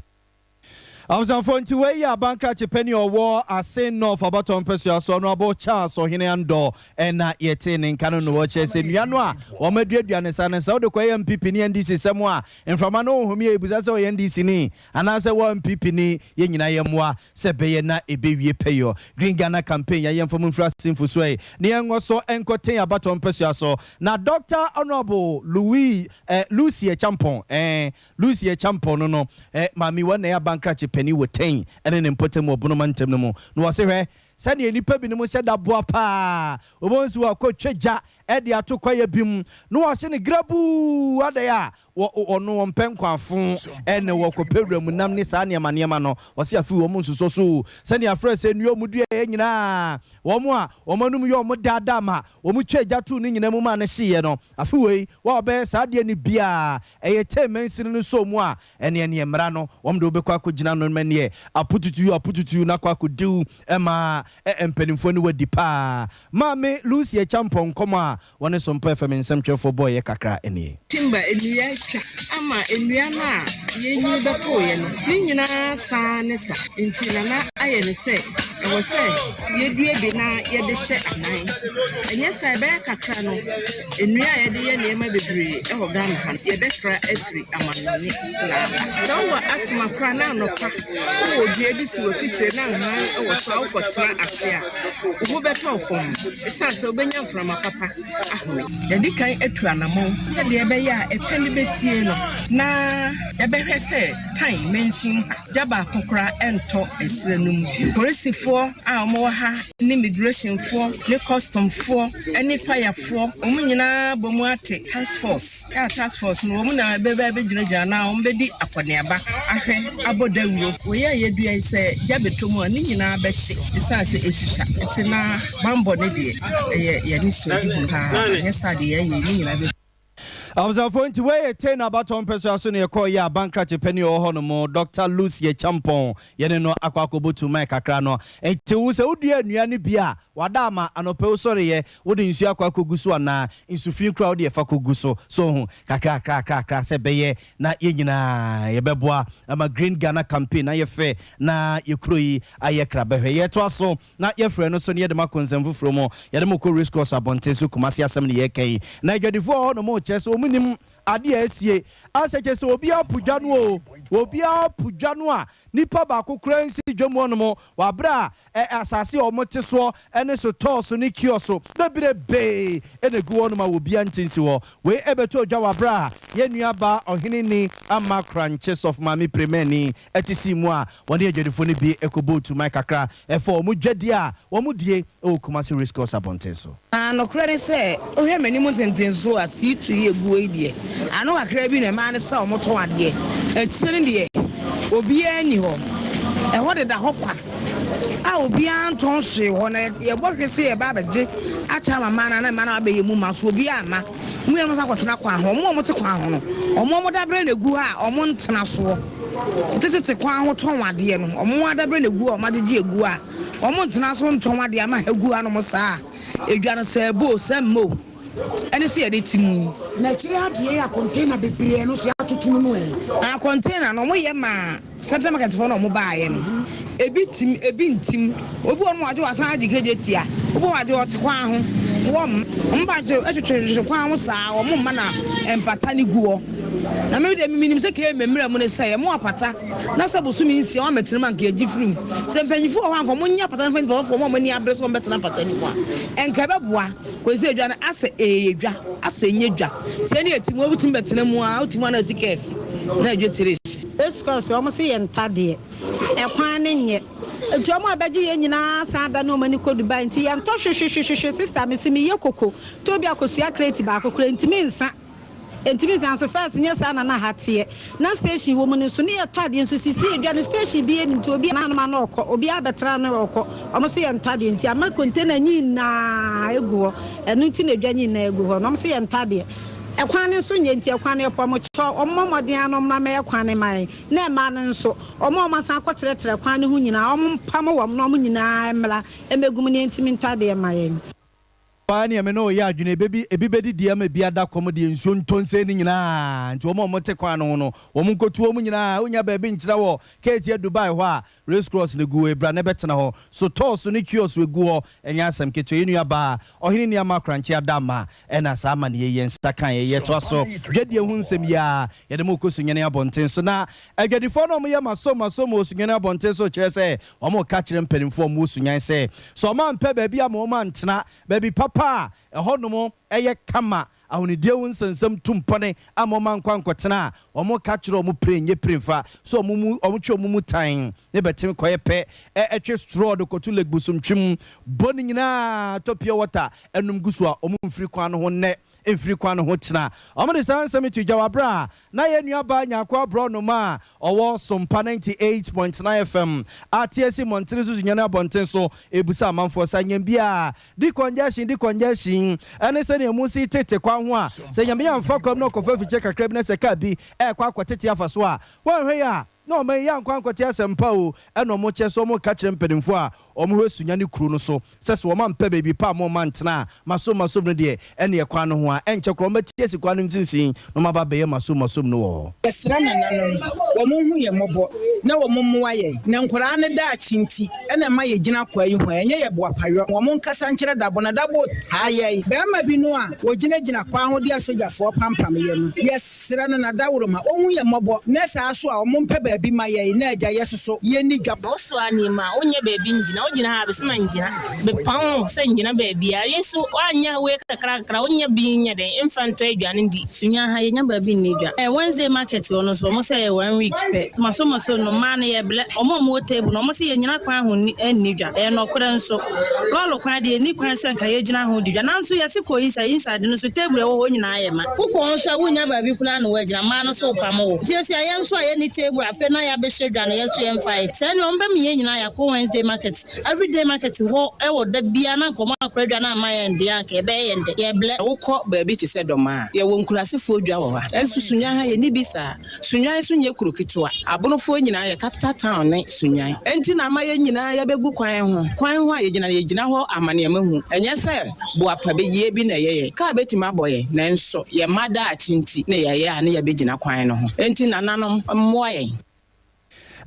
Abusuafoɔ nti wei yɛ abankrakye panin a ɔwɔ Asin North abatoɔ mpɛsoa so Honourable Charles Ɔhene Andor ɛna yɛtee ne nka no na ɔkyerɛ sɛ nnua no a wɔn aduadua no saa no sɛ wode kɔyɛ NPP ne NDC sɛm a mframa no nhome a yɛbisa sɛ ɔyɛ NDC ni anaasɛ wɔ NPP ni yɛn nyinaa yɛmmoa sɛ ɛbɛyɛ na ɛbɛwie pɛyɔ Green Ghana Campaign yɛn yɛmfa mu mfiri ase mfusoɛ ne yɛnkɔ so nkɔten abatoɔ mpɛsoa so na Doctor Honourable Louis eh, Lucy Acheampong eh, Lucy Acheampong no no eh, maame wɔ na ɛyɛ abankrakye panin wɔ Tɛn ne ne mpɔtam wɔ Bono mantam no mu na wɔse hwɛ sɛdeɛ nnipa binom hyɛ da boa paa wobɛhu sɛ wɔakɔtwa gya de ato kwaeɛ bi mu na wɔahye no grabuu adɛn a wɔ ɔno wɔmpɛ nkwafo ne wɔkɔpɛ wuram nam ne saa nneɛma nneɛma no wɔse afei wɔn nsosɔ so o sɛdeɛ afrɛ sɛ nnua wɔn duaeɛ nyinaa wɔn a wɔn anum yɛ wɔn daadaa ma wɔn twaa gya too ne nyinaa mu maa no hyeeɛ no afe wei wɔn a wɔbɛyɛ saa adeɛ no biara Ɛyɛ tee mansini no sɔɔ mu a, ɛneɛ neɛ mmara no wɔn de wo bɛkɔ akɔgyina no ma neɛ apututuo apututuo no akɔ akɔdiw ma ɛ mpanimfoɔ ne wadi paa. Maame Lucy Acheampong nkɔmmɔ a wɔne Sompa FM nsɛmtwerɛfoɔ bɔeɛ kakra nie. Timber nnua atwa ama nnua no a yɛnyini bɛtoeɛ no ne nyinaa saa ne sa nti Nana ayɛ no sɛ ɛwɔ sɛ yɛdua bi na yɛde hyɛ anan. Ɛnyɛ saa ɛbɛyɛ kakra no Nnua a yɛde yɛ nneɛma bebree wɔ Ghana ha no, yɛbɛkra afiri amannɔne na aba. Sɛ wowɔ asthma koraa na anɔpa wowɔ dua bi si w'afikyire na nhan wɔ so a wokɔtena ase a, wo ho bɛtɔ wo fɔmm ɛsiane sɛ wobɛnya mframa papa ahome. Yɛadi kan atu anammɔn sɛdeɛ ɛbɛyɛ a ɛpɛ no bɛsie no na yɛbɛhwɛ sɛ Tan mansin ha gya baako koraa ɛntɔ ɛserɛ no mu bio. Polisifoɔ a wɔwɔ ha ne immigrationfoɔ ne customfoɔ ne firefoɔ wɔn nyinaa bɔ mu ate task force a task force no wɔn na bɛba bɛgyinagyina anaa wɔn bɛdi akɔneaba ahwɛ abɔ dawuro. Wei a yɛdua yi sɛ gya bɛtɔ mu a ne nyinaa bɛhye ɛsiane sɛ ɛsusua nti na bammɔ no deɛ ɛyɛ yɛn anisoadehunu paa anyɛ saa deɛ yɛayɛ yi ne nyinaa bɛ. Abusuafoɔ nti wei yɛ Tena abatoɔ mpɛsoa so na yɛkɔɔ yɛ a bankrakye panin a ɔwɔ hɔ nom Doctor Lucy Acheampong yɛne no akɔ akɔbɔ tumae kakra no nti wo sɛ wodua nnua no bi a wada ama anɔpa yi wosɔreeɛ wode nsuo akɔ akɔgu so anaa nsu fi koraa wode ɛfa kɔgu so so ho kakrakrakrakra sɛ ɛbɛyɛ na yɛn nyinaa yɛbɛboa ama Green Ghana campaign ayɛ fɛ na yɛ kuro yi ayɛ krabɛhwɛ yɛtoa so Na yɛfrɛ no so na yɛde mo akɔ nsɛm foforɔ mu. Yɛde mo kɔ Race Course abɔnten so, Kumasi asɛm na yɛreka yi. Na adwadifoɔ wɔ hɔnom rekyerɛ sɛ wɔnnim adeɛ a asie. Asɛ kyerɛ sɛ obiara po dwa no o, obiara po dwa no a nipa baako koraa nsi dwam hɔnom wɔ aberɛ a ɛ asase a wɔte soɔ ne sotɔɔso ne kiɔso bebrebe na ɛgu hɔnom a obiara nte nsi hɔ. Wei ɛbɛtɔ dwa wɔ aberɛ a yɛn nuabaa Ɔheneni Ama Korankye Sɔfo Maame Premani te sii mu a wɔne adwadifoɔ no bi kɔbɔɔ tumae kakra ɛfa wɔn dwadie a wɔn die wɔ Kumasi Race Course abɔnten so. Na nokorɛ ne sɛ, wohwɛ m'anim ntentensoɔ a sii-tu yi aguo yi deɛ, ano kakra bi na ɛmaa no sɛ wɔtɔn adeɛ. Akyire no deɛ, obiara nni hɔ. Ɛhɔ deda hɔ kwa a obiara ntɔn hwee hɔ. Na yɛbɔ hwe sɛ yɛreba abɛgye akyɛ ama mmaa no a, na mmaa no abɛyɛ mu ma, nso obiara amma. Mo nuanom nso akɔtena kwan ho. Wɔn a wɔte kwan ho no, wɔn a wɔn daberɛ na ɛgu hɔ a wɔntena soɔ. Tetete kwan ho tɔn adeɛ no, wɔn adaberɛ na ɛgu hɔ a wɔagyegye agu hɔ a wɔntena so ntɔn adeɛ ama ha gu hanom saa a, edwa no sɛ ɛbɔ o, sɛ mma o, ɛne sɛ yɛde te mu. Na akyire adeɛ yi a container bebree ɛno nso yɛatoto no mu ɛ. Na container no wɔyɛ maa Central market foɔ na wɔn baayɛ no, ebi tim, ebi ntim. Obi wɔ hɔ nom a ɔgye wasan agye kegye tia. Obi wɔ hɔ a ɔgye ɔte kwan ho. Wɔn wɔn ba twetwe kwan ho saa, wɔn mma na mpata no gu hɔ. Na me deɛ menim sɛ kee mmemmira mu ne sɛ yɛmo apata na sɛ bosome nsia wɔn amɛtena mu a nka yɛgye firi mu. Sɛ mpanyinfoɔ wɔ hɔ a nka wɔn nyɛ apata no mfa nnipa foforɔ wɔn a wɔn ani abere sɛ wɔn bɛtena mpata no mu a nka ɛbɛboa. Kɔsi sɛ dwa no asɛ ɛyɛ dwa asɛ ɛnyɛ dwa. Sɛ ɛne ɛte mu a wotumi bɛtena mu a wote mu a na asi kɛse na adwa tiri si. Yesu Christ wɔn se yɛn ntɔ adeɛ ɛkwan no nyɛ nti wɔn a ɛbɛgye yɛn nyinaa san adane wɔn ani kɔ Dubai nti yɛntɔ hwehwehwehwehwe sister mese meyɛ koko tɔ bi akosua crate baako koraa ntumi nsa. Ɛntumi nsan so first nyɛ saa na na ha teɛ na station wɔ mu no nso ne yɛtɔ adeɛ nso sisi edwa no station biaa nnim nti obiaa nanom ano ɔkɔ obiaa bɛtra ano ɔkɔ ɔmo se yɛntɔ adeɛ nti ama container nyinaa egu hɔ ɛno nti na edwa nyinaa egu hɔ no ɔmo se yɛntɔ adeɛ ɛkwan no nso nyɛ nti ɛkwan no yɛpɔ ɔmo kyɛw ɔmo mmɔ mmɔden ara na ɔmo na mɛyɛ kwan no ma yɛn na ɛmaa no nso ɔmo a ɔmo asan akɔ trɛtrɛ kwan no ho nyinaa ɔmo mpamo wɔn na ɔmo nyinaa mmra mmɛgu mu na yɛntumi ntɔ adeɛ mma yɛn. Paa neɛ me ne wo yɛ adwene ebebi ebi bɛdidi ama ebi ada kɔm deɛ nsuo ntɔ nsɛe ne nyinaa nti wɔn a wɔte kwan no ho no wɔn nkɔtu wɔn nyinaa wonya baabi nkyerɛ wɔ Keetia Dubai hɔ a race cross no gu hɔ bra na bɛtena hɔ sotɔɔso ne kiosk egu hɔ ɛnyɛ asɛm ketewa yɛn nua baa Ɔhene Nneɛma Akorankye Adamma ɛna saa amaneɛ yi yɛn nsa kaeɛ yɛtoa so dwadie ho nsɛm yi ara yɛde mo rekɔ Sunyani abɔnten so na adwadifoɔ no a wɔyɛ masom masom wɔ Sunyani abɔnten so kyerɛ sɛ Wɔreka kyerɛ mpanimfoɔ a wɔwɔ Sunyani sɛ, sɛ wɔampɛ baabi ama wɔantena, baabi papa a ɛhɔnom yɛ kama, ahonidie ho nsɛnsɛm tu mpɔne ama wɔankɔ ankɔtena a, wɔka kyerɛ wɔn pire nyɛ pire mfa sɛ wɔn mu wɔtwe wɔn mu tan ne bɛtem kɔyɛ pɛ twe straw de kɔto Lake Bosomtwe mu bɔ ne nyinaa tɔ pure water nom gu so a wɔmfiri kwan no ho nnɛ mfiri kwan no ho tena. Wɔde saa nsɛm yi to dwa wɔ bere a na yɛn nuabaa Nyarko Aborɔnoma a ɔwɔ Sompa 98.9 FM a te asi mmɔntene so Sunyani abɔnten so rebisa amanfoɔ sɛ anyɛ biara decongestion decongestion ne sɛnea emu si tete kwan ho a sɛ Nyame amfa kwan mu na ɔkɔfa afikyire kakra bi na sɛ kaa bi rekɔ akɔtete afa so a wanhwɛ yie a na ɔman yi ankɔ ankɔte asɛmpa o ɛna ɔmo kyɛ sɛ ɔmo ka kyerɛ mpanimfoɔ a ɔmo hwɛ Sunyani kuro no so sɛ sɛ wɔn ampɛ baabi pa a mo mma ntena a masom masom no deɛ ɛneɛ kwan no ho a ɛnkyɛ koraa wɔn bɛte asi kwan no mfimfini na wɔn aba abɛyɛ masom masom no wɔ hɔ. Yɛsrɛ nananom, wɔn nhu yɛn mmɔbɔ na wɔn mmoa yɛn. Na nkwadaa no daakye nti na ɛma yɛgyina akoa yi ho, ɛnyɛ yɛ boapayɔ. Wɔn nkasa nkyerɛ Dabo na Dabo taa yɛn. Barima bi no a wɔgyinagyina kwan ho de asogyafoɔ pampam yɛn no, Srɛ no na daworo ma ɔnhu yɛn mmɔbɔ, na saa so a ɔmo mpɛ baabi ma yɛn na agya yɛ soso yɛn nni dwa. Wosoa nneɛma a, wonnya baabi ngyina. Wogyina ha a, bese ma ngyina. Bepam wo sɛ ngyina baabi a. Yei so woannya wei kakrakakra a, wonnya bi nyɛ dɛn mfa ntɔ aduane ndi. Sunya ha, yɛnnya baabi nni dwa. Eh, Wednesday market hɔ no nso, wɔn sɛ ɛyɛ one week pɛ. Maso maso no, mmaa no yɛbrɛ. Wɔn a wɔwɔ table no, wɔn se yɛnnyina kwan ho nni nni dwa. Ɛyɛ nɔkorɛ nso. Lɔɔre kwan deɛ, ɛnni kwan sɛ nka yɛgyina ho di dwa. Nanso yɛse kɔ inside, inside no nso, table a ɛwɔ hɔ nyinaa ayɛ ma. Wokɔ hɔ nso a, wonnya baabi koraa na woagyina, mmaa no nso repamo wo. Nti ɛsi a yɛn nso a yɛnni table afei na yɛabɛhyɛ dwa no, yɛn nso yɛmfa ɛ. Sɛɛ ne wɔbɛma yɛn nyinaa yɛakɔ Wednesday market, everyday market hɔ wɔ da biara na nka wɔankora dwa no amma yɛn deɛ a, anka ɛbɛyɛ yɛn dɛ. Yɛbrɛ. Wokɔ baabi te sɛ Dɔmaa a, yɛwɔ nkurasefoɔ dwa wɔ hɔ a. Nanso Sunyani ha, yɛnni bi saa. Sunyani nso nyɛ kuro ketewa. Abonofoɔ nyinaa yɛ capital town ne Sunyani. Enti na ama yɛn nyinaa yɛbɛgu kwan ho. Kwan ho a yɛgyina no, yɛgyina hɔ amanneɛmahu. Ɛnyɛ sɛ boapa bɛyie bi na ɛyɛ yɛn. Kaa bɛtumi abɔ yɛn, nanso yɛn mma daakye nti na yɛyɛ a na yɛbɛgyina kwan no ho. Enti nananom mmoa yɛn.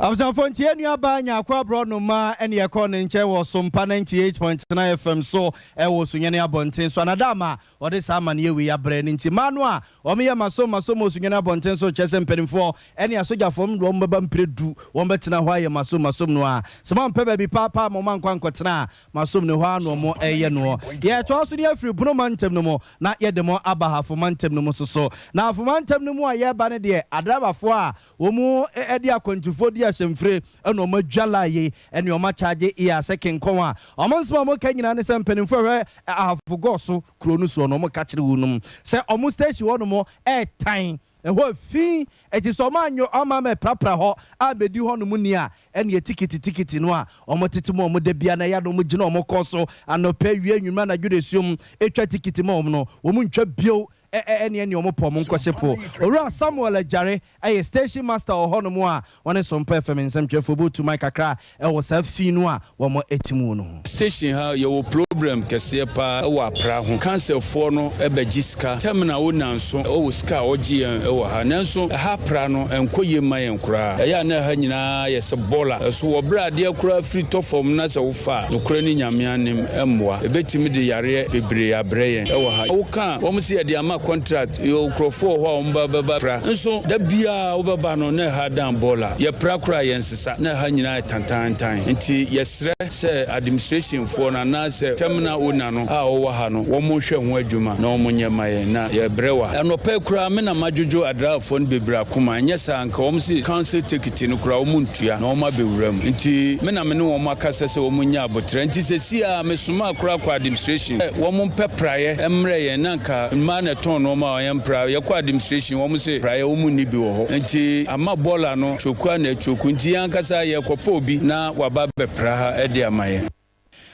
Abusuafoɔ nti yɛn nua baa Nyarko Aborɔnoma ɛne yɛkɔɔ ne nkyɛn wɔ Sompa 98.9 FM so ɛwɔ Sunyani abɔnten so anada ama ɔde saa amaneɛ wei abrɛ no nti mmaa no a wɔyɛ masom masom wɔ Sunyani abɔnten so kyerɛ sɛ mpanimfoɔ ɛne asogyafoɔ no de wɔn bɛba mprɛ du wɔn bɛtena hɔ ayɛ masom masom no a sɛ moampɛ baabi paapaa ma wɔn ankɔ ankɔtena a masom no hɔ ara na wɔn ɛyɛ noɔ. Yɛtoa so ne afiri Bono mantam no mu na yɛde mo aba Ahafo mantam no mu nso so. Na Ahafo mantam no mu a yɛreba no deɛ adraivafoɔ a wɔn de akwantufoɔ di ahyɛmfire na wɔn adwa line yi ne wɔn akyagye yɛ asɛ kenkɔn a wɔn nsɛm a wɔka nyinaa ne sɛ mpanimfoɔ ɛhwɛ Ahafo Gɔso kuro no soɔ no wɔn ka kyerɛ wɔnom sɛ wɔn station hɔ nom ɛɛtan ɛhɔ fi ɛti sɛ wɔn anyɛ wɔn ama ɛprapra hɔ a bɛdi hɔ nom ni a ɛneɛ tikiti tikiti no a wɔn tete mu wɔn da bia na ɛyɛ na wɔn gyina wɔn kɔn so anɔpɛ awia anwummerɛ anadwo de suom ɛtwa tikiti ma wɔn no wɔn ntwa bio ɛneɛ neɛ wɔn pɔ wɔn nkɔhye po. Owura Samuel Agyare yɛ station master wɔ hɔnom a ɔne Sompa FM nsɛmtwerɛfoɔ bɔ tu man kakra wɔ saa fi no a wɔn te mu no ho. Station ha yɛwɔ problem kɛseɛ paa wɔ apra ho. Council foɔ no bɛgye sika. Terminal wo nanso wɔ sika a ɔgye yɛn wɔ ha. Nanso ɛha apra no ɛnkɔ yie mma yɛn koraa. Ɛyɛ a na ɛha nyinaa yɛ sɛ bɔɔla. Ɛso wɔ berɛ a adeɛ koraa firi tɔ fam na sɛ wofa a, nokorɛ ne Nyame anim ɛmmoa. Ɛbɛtumi de yareɛ bebree abrɛ yɛn wɔ ha. Woka a, wɔn se yɛde ama contract. Yɛwɔ nkurɔfoɔ wɔ hɔ a wɔn ba bɛba pra. Nso da biara wobɛba no na ɛha dan bɔɔla. Yɛpra koraa a yɛnsesa na ɛha nyinaa yɛ tantaantan. Nti yɛsrɛ sɛ administration foɔ no anaasɛ terminal owner no a ɔwɔ ha no wɔn nhwɛ ho adwuma na wɔn nyɛ ma yɛn na yɛbrɛ wɔ ha. Anɔpa yi koraa me na madwodwo adraafoɔ no bebree akoma ɛnyɛ saa anka wɔn se council tekiti no koraa wɔn ntua na wɔn abɛwura mu. Nti me na me ne wɔn akasa sɛ wɔn nyɛ aboterɛ. Nti seesei ara mesomaa koraa kɔ administration sɛ wɔn mpɛ praeɛ mmrɛ yɛn na anka mmaa na ɛtɔn. Yɛtɔn nnoɔma a yɛmpra. Yɛkɔ administration wɔn se praeɛ wɔn nni bi wɔ hɔ. Nti ama bɔɔla no kyoku a na ɛkyoku. Nti yɛn ankasa yɛrekɔpɛ obi na waba abɛpra ha de ama yɛn.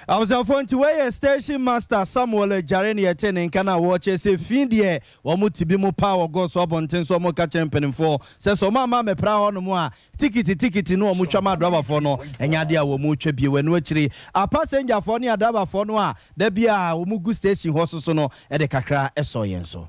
Abusuafoɔ nti wei yɛ station master Samuel Agyare ne yɛte ne nka no a wɔkyerɛ sɛ fi deɛ wɔn te bi mu paa wɔ Gɔso abɔnten so wɔn ka kyerɛ mpanimfoɔ sɛ sɛ wɔn amma ammɛpra hɔ nom a tikiti tikiti no wɔn twa ma adrabafoɔ no ɛnyɛ adeɛ a wɔn twa bio ɛno akyiri apasengyafoɔ ne adrabafoɔ no a da bi a wɔn gu station hɔ soso no de kakra sɔ yɛn so.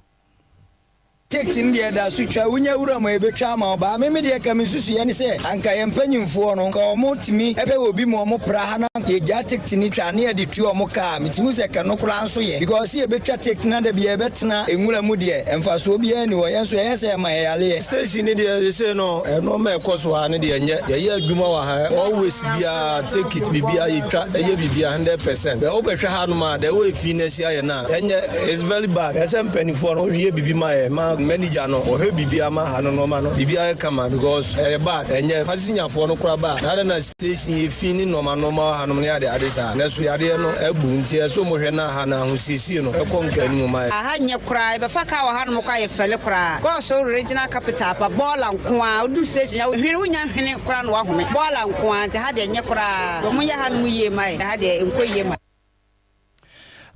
Ticket no deɛ ɛda so twa, wonya wura mu a yɛbɛtwa ama wo, baa me me deɛ nka me nsusuiɛ ne sɛ anka yɛn mpanyinfoɔ no nka wɔn tumi pɛ obi ma wɔn pra ha na anka yɛgyaa ticket no twa ne yɛde tua wɔn ka a, metumi hu sɛ kɛno koraa nso yɛ because sɛ yɛbɛtwa ticket na da biara yɛbɛtena nwura mu deɛ mfasoɔ biara nni hɔ, yɛn nso ɛyɛ sɛ ɛma yɛn yareɛ. Station no deɛ sesei no nnoɔma a ɛkɔ so ha no deɛ ɛnyɛ, yɛyɛ adwuma wɔ ha always biara ticket biribiara yɛtwa ɛyɛ biribiara 100% bɛ wobɛhwɛ hanom a the way fi no asi ayɛ no a ɛnyɛ. It's very bad ɛsɛ mpanyinfoɔ no yɛ bibi ma yɛ ma manager no ɔhwɛ bibi ama ha no nneɛma no bibi ayɛ kama because ɛyɛ bad ɛnyɛ pasinyafoɔ no kora ba na na station yɛ fi ne nneɛma nneɛma wɔ hanom ne ade ade saa na so yadeɛ no abu nti ɛsɛ wɔn hwɛ na ha na ahosiesie no ɛkɔ nka anim ma yɛ. Aha nyɛ koraa yɛbɛfa car wɔ hanom koraa yɛ fɛle koraa kɔɔ so regional capital pa bɔɔla nkoaa wodu station a hwene wonya hwene koraa na wahome bɔɔla nkoaa nti ha deɛ nyɛ koraa wɔn yɛ hanom yie ma yɛ ha deɛ nkɔ yie ma.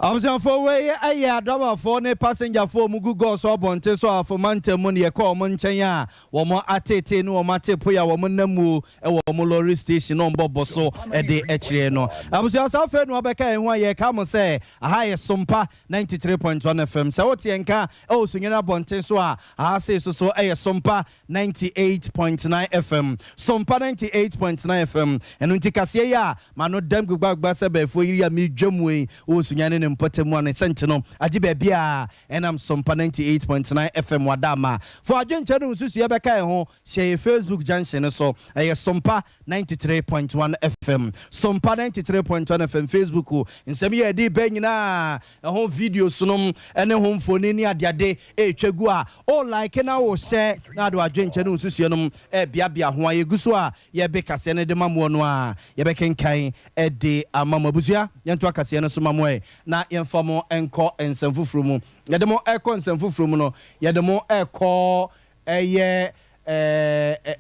Abusuafoɔ wei yɛ adrabafoɔ ne pasengyafoɔ a wɔgu Gɔɔ so abɔnten so Ahafo mantam mu na yɛkɔ wɔn nkyɛn a wɔn ateetee ne wɔn ateepoe a wɔn nam mu wɔ wɔn lorry station na wɔn bɔ bɔ so de kyerɛ no. Abusua saa afei na wɔabɛka yɛn ho a yɛreka mo sɛ aha yɛ Sompa 93.1 FM. Sɛ wote yɛn nka wɔ Sunyani abɔnten so a aha sei so so yɛ Sompa 98.9 FM, Sompa 98.9 FM. Ɛno nti kaseɛ yi a m'ano dam gbagbagba sɛ bɛɛfoɔ yiri a meredwa mu yi wɔ Sunyani ne mpɔtam a ne sɛnte no agye baabi a ɛnam Sompa 98.9 FM Wadaama. Fo adwenkyerɛ ne wo nsusuiɛ bɛka yɛn ho hyɛ yɛn Facebook junction no so. Ɛyɛ Sompa 93.1 FM, Sompa 93.1 FM Facebook. Nsɛm yi a yɛde reba nyinaa Ɛho videos nom ne ho mfoni ne adeade retwa gu a, o like na wo share na ade w'adwenkyɛ ne wo nsusuɛ nom rebeabea ho a yɛgu so a yɛbe kaseɛ no de ma moɔ no a yɛbɛkenkan de ama mo. Abusua yɛntoa kaseɛ no so ma mo ɛ na yɛmfa mo nkɔ nsɛm foforɔ mu. Yɛde mo rekɔ nsɛm foforɔ mu no, yɛde mo rekɔ Ɛyɛ ɛɛ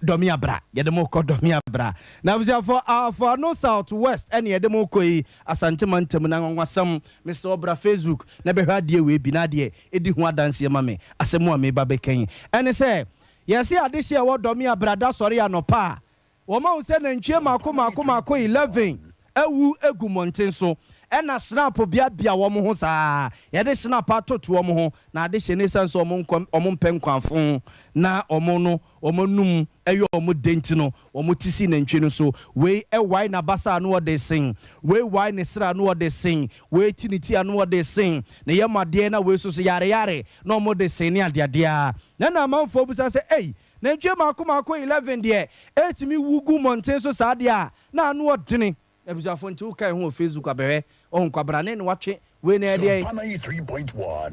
Dɔme Abra. Yɛde mo kɔ Dɔme Abra. Na abusuafoɔ, Afoano South West ɛne yɛde mo kɔ yi, Asante mantam na anwanwasɛm. Mesrɛ wo bra Facebook na bɛhwɛ adeɛ wei bi na adeɛ ɛdi ho adanseɛ ma me. Asɛm a meba bɛka yi ɛne sɛ, yɛse adehyeɛ a ɛwɔ Dɔme Abra da sɔre anɔpa a, Wɔahu sɛ nantwie mmaako mmaako mmaako 11 awu agu mmɔnten so, ɛnna snap beabea wɔn ho saa ara. Yɛde snap atoto wɔn ho, na adehye no esiane sɛ wɔn wɔmpɛ nkwafo na wɔn no wɔn anum yɛ wɔn dɛ nti no, wɔte si nantwie no so. Wei wae n'abasa ano ɔde sen, wei wae ne srɛ ano ɔde sen, wei ti ne ti ano ɔde sen, ne yam adeɛ na wei nso so yareyare na wɔde sen ne adeadeɛ ara. Na na amanfoɔ bisa sɛ, Ei! Nantwie mmaako mmaako 11 deɛ ɛtumi wu gu mmɔnten so saa deɛ a, na ano ɔdene. Abusuafoɔ nti woka yɛn ho wɔ Facebook a bɛhwɛ, ɔho kwabrane na watwe wei na ɛdeɛn?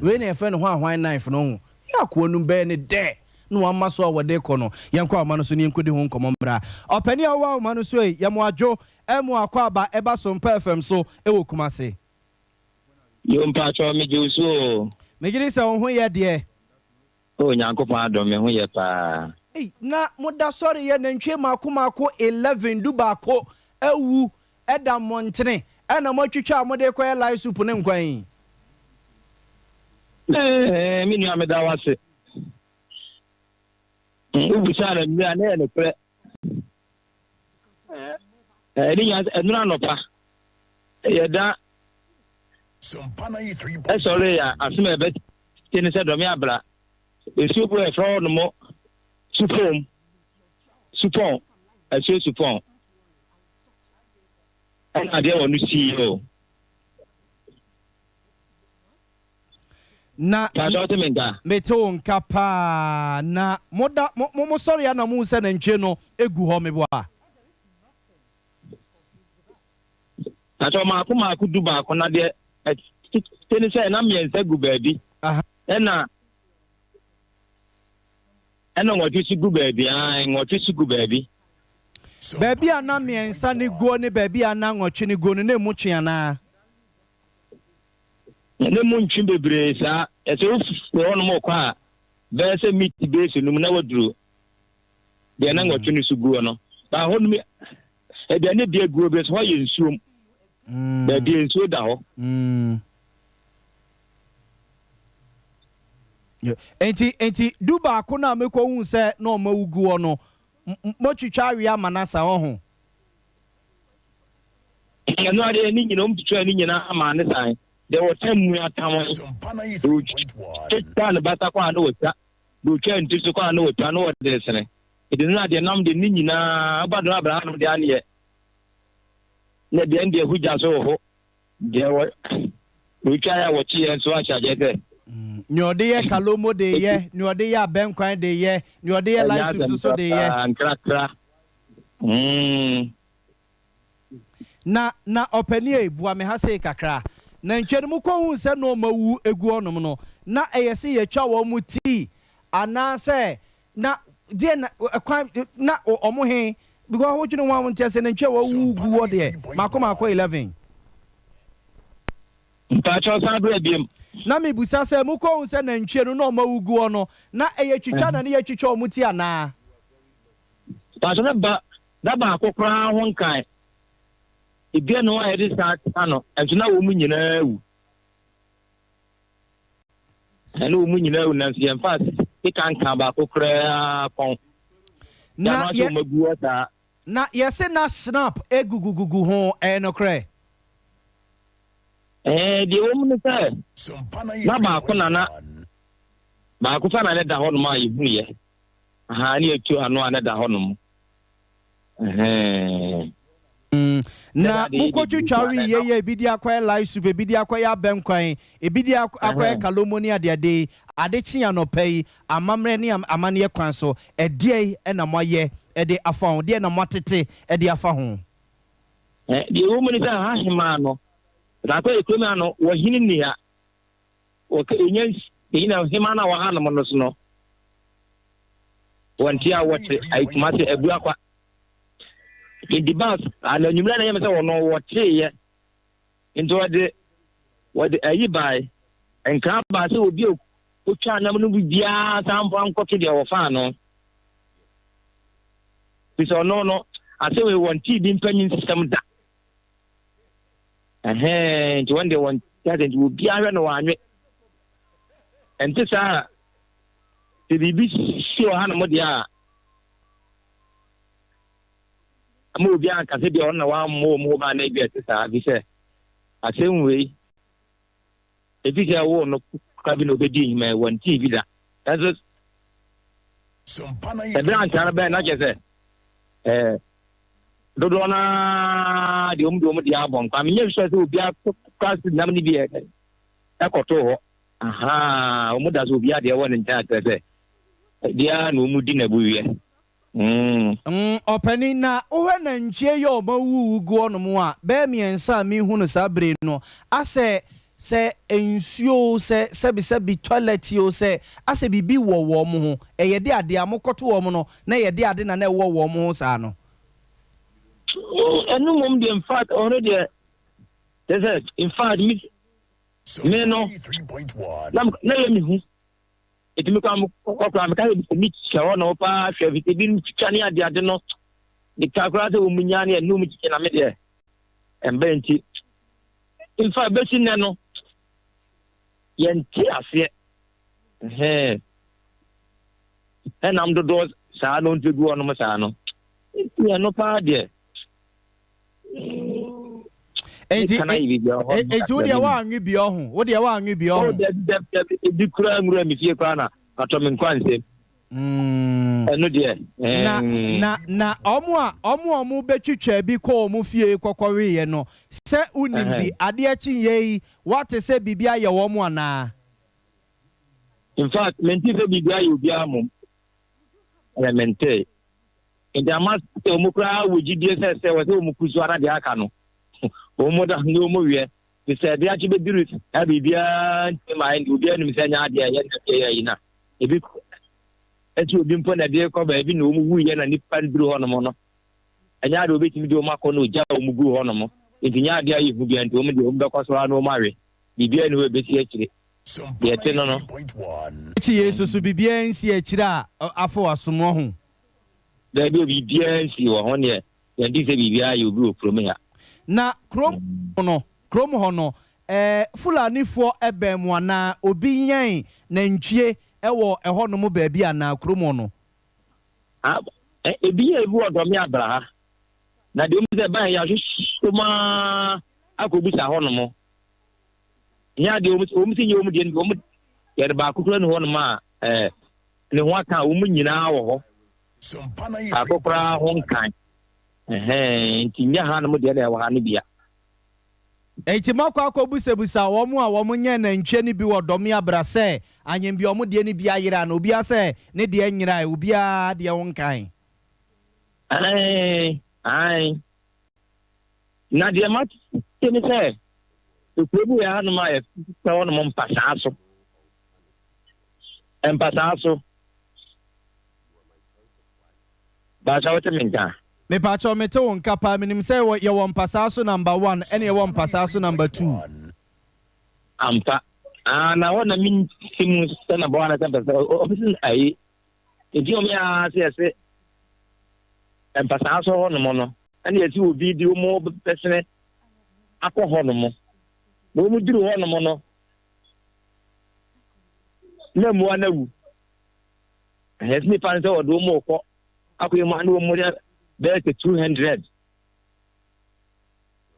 Wei na yɛfrɛ no hwanhwan knife no ɔho. Yɛ akoa num bɛyɛ ne dɛ na wama so a wɔde kɔ no. Yɛnkɔ ahoma no so na yɛnkɔdi ho nkɔmmɔ mmra. Ɔpanin a wowɔ ahoma no so ei, yɛ mo adwo, ɛmo akwaaba ɛba Sompa FM so wɔ Kumasi. Yo mpakyɛw megye wo so oo. Megye di sɛ wo ho yɛ deɛ. Oh Nyankopɔn adom me ho yɛ paa. Ei na moda sɔre yɛ nantwie maako maako 11 dubaako awu da mmɔntene ɛna moatwitwa a mode rekɔyɛ lye soup ne nkwan yi. Eeh me nua meda wo ase. Wo busaa no anwummerɛ a na ɛyɛ nokorɛ. Ɛne nyinaa sɛ ɛnora anɔpa yɛda ɛsɔre a asɛm a ɛbɛte ne sɛ dɔme abra esuo bi ɛfrɛ hɔ nom supɔn supɔn asuo supɔn ɛna adeɛ wɔ no sii o. Na mete wo nka paa. Na moda mo mo sɔre a na mohu sɛ nantwie no gu hɔ meboa. Pakyɛ maako maako du baako na deɛ ɛte ne sɛ na mmiɛnsa gu baabi ɛna ɛna nwɔtwe so gu baabi aa nwɔtwe so gu baabi. Baabi a na mmiɛnsa no guo ne baabi a na nwɔtwe no guo no na emu twe anaa? Na ne mu ntwe bebree saa. Ɛsɛ wofiri hɔnom rekɔ a, bɛyɛ sɛ miti bɛyɛ sɛ num na waduru deɛ na nwɔtwe no so guo no. Ba hɔnom aduane bi aguo bi nso hɔ yɛ nsuom. Baabi a nsuo da hɔ. Enti enti du baako no a mekɔhuu sɛ na wɔawu gu hɔ no, moatwitwa awe ama no asa, ɔho? Ɛno adeɛ ne nyina, wɔtwitwaa ne nyinaa maa no sae. Deɛ wɔtam mu atam no, wɔtwitwaa ne basa kɔ a na wɔtwa, deɛ wɔtwaa ne ti so kɔ a na wɔtwa, na wɔde sene. Ɛde no adeɛ nam de ne nyinaa, ɔba do Abraham deɛ aneɛ, na deɛ deɛ hugya so wɔ hɔ. Deɛ wɔ wɔtwaeɛ a wɔkyeeɛ nso ahyɛ aseɛ sɛ. Nea ɔde yɛ kalomo de yɛ, nea ɔde yɛ abɛnkwan de yɛ, nea ɔde yɛ Ɛnyɛ light soup asɛm nso so de yɛ. koraa, nkrakra. Mm. Na na ɔpanin ei, boa me ha sei kakra. Nantwie no mokɔhuu sɛ nnoɔma wu gu hɔnom no, na ɛyɛ sɛ yɛtwa wɔn ti anaasɛ Na deɛ na ɛkwan na ɔmo he because wodwene ho a wonte aseɛ nantwi a wawu gu hɔ deɛ maako maako 11. Mpakyɛw san bra biom. Na mebusa sɛ mokɔhu sɛ nantwie no na ɔmo awu gu hɔ no na ɛyɛ twitwa na ne yɛtwitwa ɔmo ti anaa? Mpakyɛw na ba da baako koraa ho nkae ebia na wɔn a yɛde saa ta no nso na wɔn nyinaa awu. Ɛne wɔn nyinaa awu nanso yɛmfa sika nka baako koraa kɔn. Na yɛ na yɛse na snap egugugugu ho ɛyɛ nokorɛ? Ɛɛ deɛ wɔm no sɛ na baako na na baako fa na ne da hɔnom a yɛhuiɛ aha ne yɛtu ano a ne da hɔnom. Na mokɔtwitwa we yei a ebi de akɔyɛ light soup, ebi de akɔyɛ abɛnkwan, ebi de akɔyɛ kalomo ne adeade yi, ade kye anɔpa yi, amammerɛ ne amanneɛ kwan so, ɛdeɛn na moayɛ de afa ho? Deɛn na moatete de afa ho? Deɛ ɛwɔ mu ne sɛ, ha hemaa no, na akɔyɛ kurom ha no, wɔhene nni ha. Wɔka enya nsi na hemaa no a wɔha nom no so no, wɔnte a wɔte ayi Kumase Abuakwa. Nti bas ana anwummerɛ na ɛyɛ me sɛ wɔno wɔteeɛ. Nti wɔde wɔde ayi bae nkra baa sɛ obi a otwa nam no bi biara san mfa nkɔto deɛ wɔfaa no. Fi sɛ ɔno no asɛm wei wɔntee bi mpanyin nsɛm da. Ɛhɛn, nti wɔn deɛ wɔn te ase nti obiara hwɛ no wɔanwe. Ɛnte saa a, sɛ biribi si wɔ hanom deɛ a, ama obiara nka sɛ deɛ ɔno na wammɔ wɔn ho ban na ebi ɛte saa bi sɛ asɛm wei efi sɛ ɛwoo no kora bi na obedi nhima yi wɔn tii bi da. Nanso ɛberɛ ankyɛ no bɛn na kyerɛ sɛ ɛɛ Dodoɔ no ara deɛ wɔn de wɔn deɛ abɔ nkwa. Menyɛ sure sɛ obiara kora se nam no bi ɛkɔtoo hɔ. Ahaa, wɔn da so obiara deɛ ɛwɔ ne nkyɛn akyerɛ sɛ deɛ na wɔn di na ɛbu wiɛ. Mm. Ɔpanin, na wohwɛ nantwie yi a wɔawuwu gu hɔnom a, bɛyɛ mmiɛnsa a mehu no saa bere yi no, asɛ sɛ nsuo o, sɛ sɛbisɛbi toilet o, sɛ asɛ biribi wɔ wɔn ho. Ɛyɛ de adeɛ a mokɔto wɔn no, na ɛyɛ de ade na na ɛwɔ wɔn ho saa no. Ɛno mmom deɛ, in fact, ɔno deɛ, kyerɛ sɛ, in fact, me, me no, na, na yɛ me hu. Eti me kora mekɔ koraa meka sɛ bi kyɛ hɔ na paa hwɛ fi sɛ ebinom twitwa ne ade ade no meka koraa sɛ wɔn nya ne ɛnum kyekye na me deɛ ɛmbɛ nti nfa bɛsi nnɛ no yɛnte aseɛ hɛn ɛnam dodoɔ saa no nti gu hɔnom saa no nti ɛno paa deɛ Enti enti wo deɛ woanwe bi ɔho wo deɛ woanwe bi ɔho. Oh dabi dabi dabi ebi koraa nwura mi fie koraa na atɔ me nkwa nsam. Mm. Ɛno deɛ. Na na na ɔmo a ɔmo a ɔmo bɛtwitwa bi kɔ ɔmo fie kɔkɔweeɛ no sɛ wonim bi adeɛ kye yɛ yi woate sɛ biribi ayɛ wɔn anaa? In fact mente sɛ biribi ayɛ obiara mmom. Ɛyɛ mentee. Nti ama sɛ wɔn koraa wɔ gyidie sɛ sɛ wɔ sɛ wɔn ku so ara deɛ aka no wɔn da ne wɔn wiɛ te sɛ ɛde akye bɛduru na biribiara ntumi ma ɛnde obiara nim sɛ nyɛ adeɛ ɛyɛ na ɛyɛ yi na ebi ɛti obi mpo na ɛde kɔ baabi na wɔn wuyɛ na nipa no duru hɔnom no ɛnyɛ adeɛ obetumi de wɔn akɔ na ogya wɔn gu hɔnom nti nyɛ adeɛ ayɛ hu bia nti wɔn deɛ wɔn bɛkɔ so ara na wɔn awe biribiara ni hɔ ebesi akyire. Deɛ ɛte no no. Akyi yei nso so biribiara nsi akyire a afa w'asom wɔ ho? Daabi o, biribiara nsi wɔ ho neɛ yɛnte sɛ biribiara ayɛ obi wɔ kurom ha. Na kurom no, kurom hɔ no, ɛɛ Fulanifoɔ bɛn mo anaa? Obi yɛn nantwie wɔ ɛhɔnom baabi anaa, kurom hɔ no? Ah, ebi yɛ ebi wɔ Dɔme Abraha. Na deɛ wɔn sɛ ban yɛ ahwehwɛ mu ara akɔbisa hɔnom. Nyɛ adeɛ wɔn wɔn sɛ nyɛ wɔn deɛ no wɔn yɛde baako kura ne hɔnom a ɛɛ ne ho aka a wɔn nyinaa wɔ hɔ. Baako koraa ho nkan. Ɛhɛn nti nyɛ ha nom deɛ na ɛwɔ ha no bia. Enti moakɔ akɔbisabisa wɔn a wɔnyɛn nantwie no bi wɔ Dɔme Abra sɛ anyɛnbea wɔn deɛ no bi ayera anaa? Obiara sɛ ne deɛ nyerae, obiara deɛ ho nkae. Aane, aane. Na deɛ mate ne sɛ, kuro bi wɔ hanom a yɛfrɛ hɔnom Mpasaa so. Mpasaa so. Baasa wote me nka? Mepakyɛw mete wo nka paa menim sɛ yɛwɔ mpasaa so number one ɛne yɛwɔ mpasaa so number two. Ampa ah na hɔ na mente mu sɛ number one anasɛ mpasa ɔfisi ayi nti wɔn yɛ ara sɛ yɛse mpasaa so hɔ nom no ɛne yɛsi obi di wɔn bɛsene akɔ hɔ nom na wɔn duru hɔ nom no na mmoa no awu. Ɛsɛ nipa no sɛ ɔde wɔn rekɔ akɔyɛ mu a na wɔn yɛ bɛyɛ sɛ 200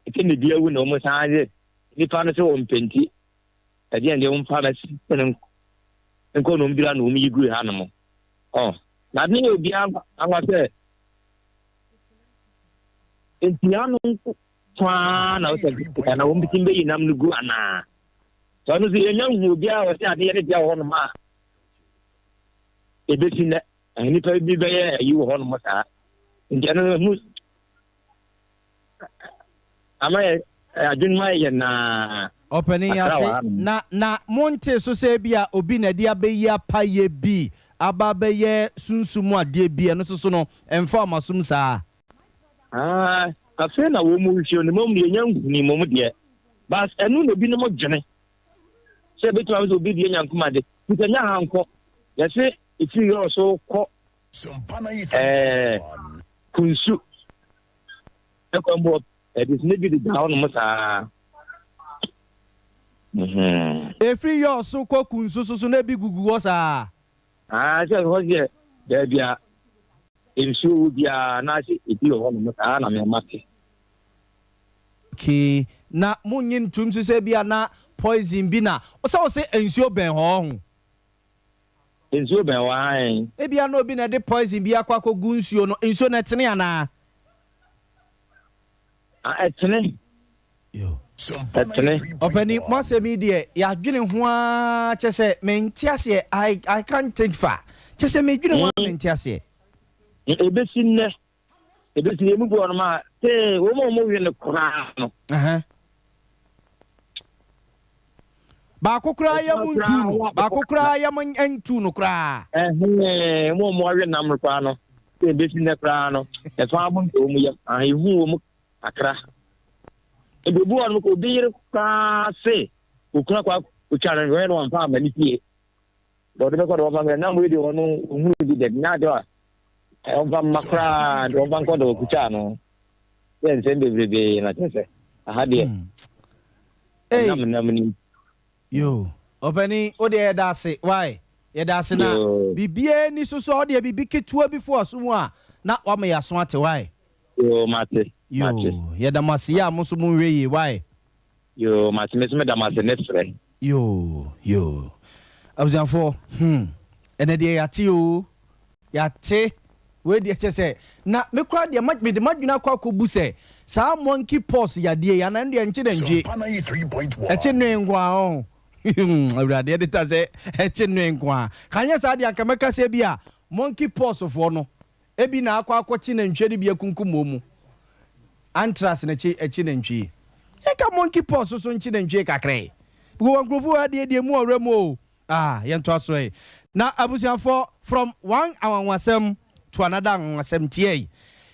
ɛsɛ ne bi awu na wɔn san de nipa no sɛ wɔn mpɛnti ɛdeɛ deɛ wɔn fa bɛsi no nkɔ na wɔn dira na wɔn yi gu ha nom ɔ na ade yɛ obi anwa sɛ nti ano nko paa na wɔsɛ na wɔn bitim bɛyi nam no gu anaa sɛ ɔno sɛ yɛnya nhu obiara wɔsɛ adeɛ ne deɛ wɔ hɔ nom a Ebesi nnɛ, nnipa bi bɛyɛ ayi wɔ hɔnom saa. Nti ɛno no, mu ama yɛ adwene mu ayɛ yɛ naa. Ɔpanin Kakra wɔ yɛate. hanom. Na na montee so sɛ ebia obi na ɛde abɛyi apayɛ bi aba abɛyɛ sunsum mu adeɛ bi, ɛno nso so no, ɛmfa wɔn asom saa? Ah, afei na wɔn mu rehwɛ no, mmom deɛ yɛnya nhunii mmom deɛ. But ɛno na ebinom dwene sɛ ebetumi ayɛ sɛ obi deɛ nyankoma de. Nti ɛnyɛ ha nko. Yɛse ɛfiri yɔɔ so kɔ ɛɛ kunsu ɛkwan mu ɛde ne bi deda hɔ nom saa. Ɛfiri yɔɔ so kɔ kunsu so so na ebi gugu hɔ saa. Aa sɛ hɔ deɛ baabi a nsuo wɔ biara na ase ebi wɔ hɔ nom saa na mɛma te. Okay na mo nye ntum so sɛ ebia na poison bi na sɛ wo se nsuo bɛn hɔ ɔho. Nsuo bɛn hɔ ae. Ebia na obi na ɛde poison bi akɔ akɔ gu nsuo no nsuo no ɛtene anaa? Ah ɛtene. Ɛtene. Ɔpani mo asɛm yi deɛ yɛadwene ho ara kyɛ sɛ mente aseɛ I I can't think far kyɛ sɛ medwene ho ara mente aseɛ. Ebesi nnɛ Ebesi emu bi wɔ nom a, tee wɔn a wɔwe no koraa no. Baako koraa yam ntu no. Baako koraa yam ntu no koraa. Ɛhɛn, wɔn a wɔwe nam no koraa no, sɛ ebesi nnɛ koraa no, ɛfa abo nka wɔn yam. Ah, ehu wɔn kakra. Ebi obi wɔ nom kɔ obi yere koraa se okura kɔ akotwa no, wɔyɛ no wɔmfa ama ne fie. Deɛ ɔde bɛkɔ de wɔmfa mmerɛ nam wei deɛ ɔno ɔhunu bi dɛ nyɛ adeɛ a ɔmfa mma koraa deɛ ɔmfa nkɔ deɛ ɔkutwa no sɛ nsɛm bebrebe na kyerɛ sɛ aha deɛ ɛnam nam ni. Yo ɔpani wo deɛ yɛda ase why yɛda ase na biribiara ni so so a wo deɛ biribi ketewa bi fo aso mu a na wama yɛ aso ate why. Yo mate Yo yɛda mo ase yɛ a mo nso mo nhwɛ yie why. Yoo mate me nso meda mo ase ne frɛ. Yoo yoo abusuafoɔ hmm ɛnɛ deɛ yate oo yate wei deɛ kyɛ sɛ na me koraa deɛ ma mede m'adwene akɔ akɔbu sɛ saa monkey pox yadeɛ yi anaa ɛno deɛ nkye na ntwe ɛkye nnoe nko ara ɔho hmm awurade ɛde ta sɛ ɛkye nnoe nko ara ka nyɛ saa deɛ anka mɛka sɛ bi a monkey pox foɔ no Ebi na akɔ akɔkye nantwie no bi akunkum wɔn mu. Anthrax na kye ɛkye nantwie. Yɛnka monkey pox so nkye nantwie kakra yi. Because wɔn nkurɔfoɔ wɔ ha deɛ deɛ mu ɔwerɛ mu o. Ah, yɛntoa so ɛ. Na abusuafoɔ, from one anwanwasɛm to another anwanwasɛm tiɛ yi.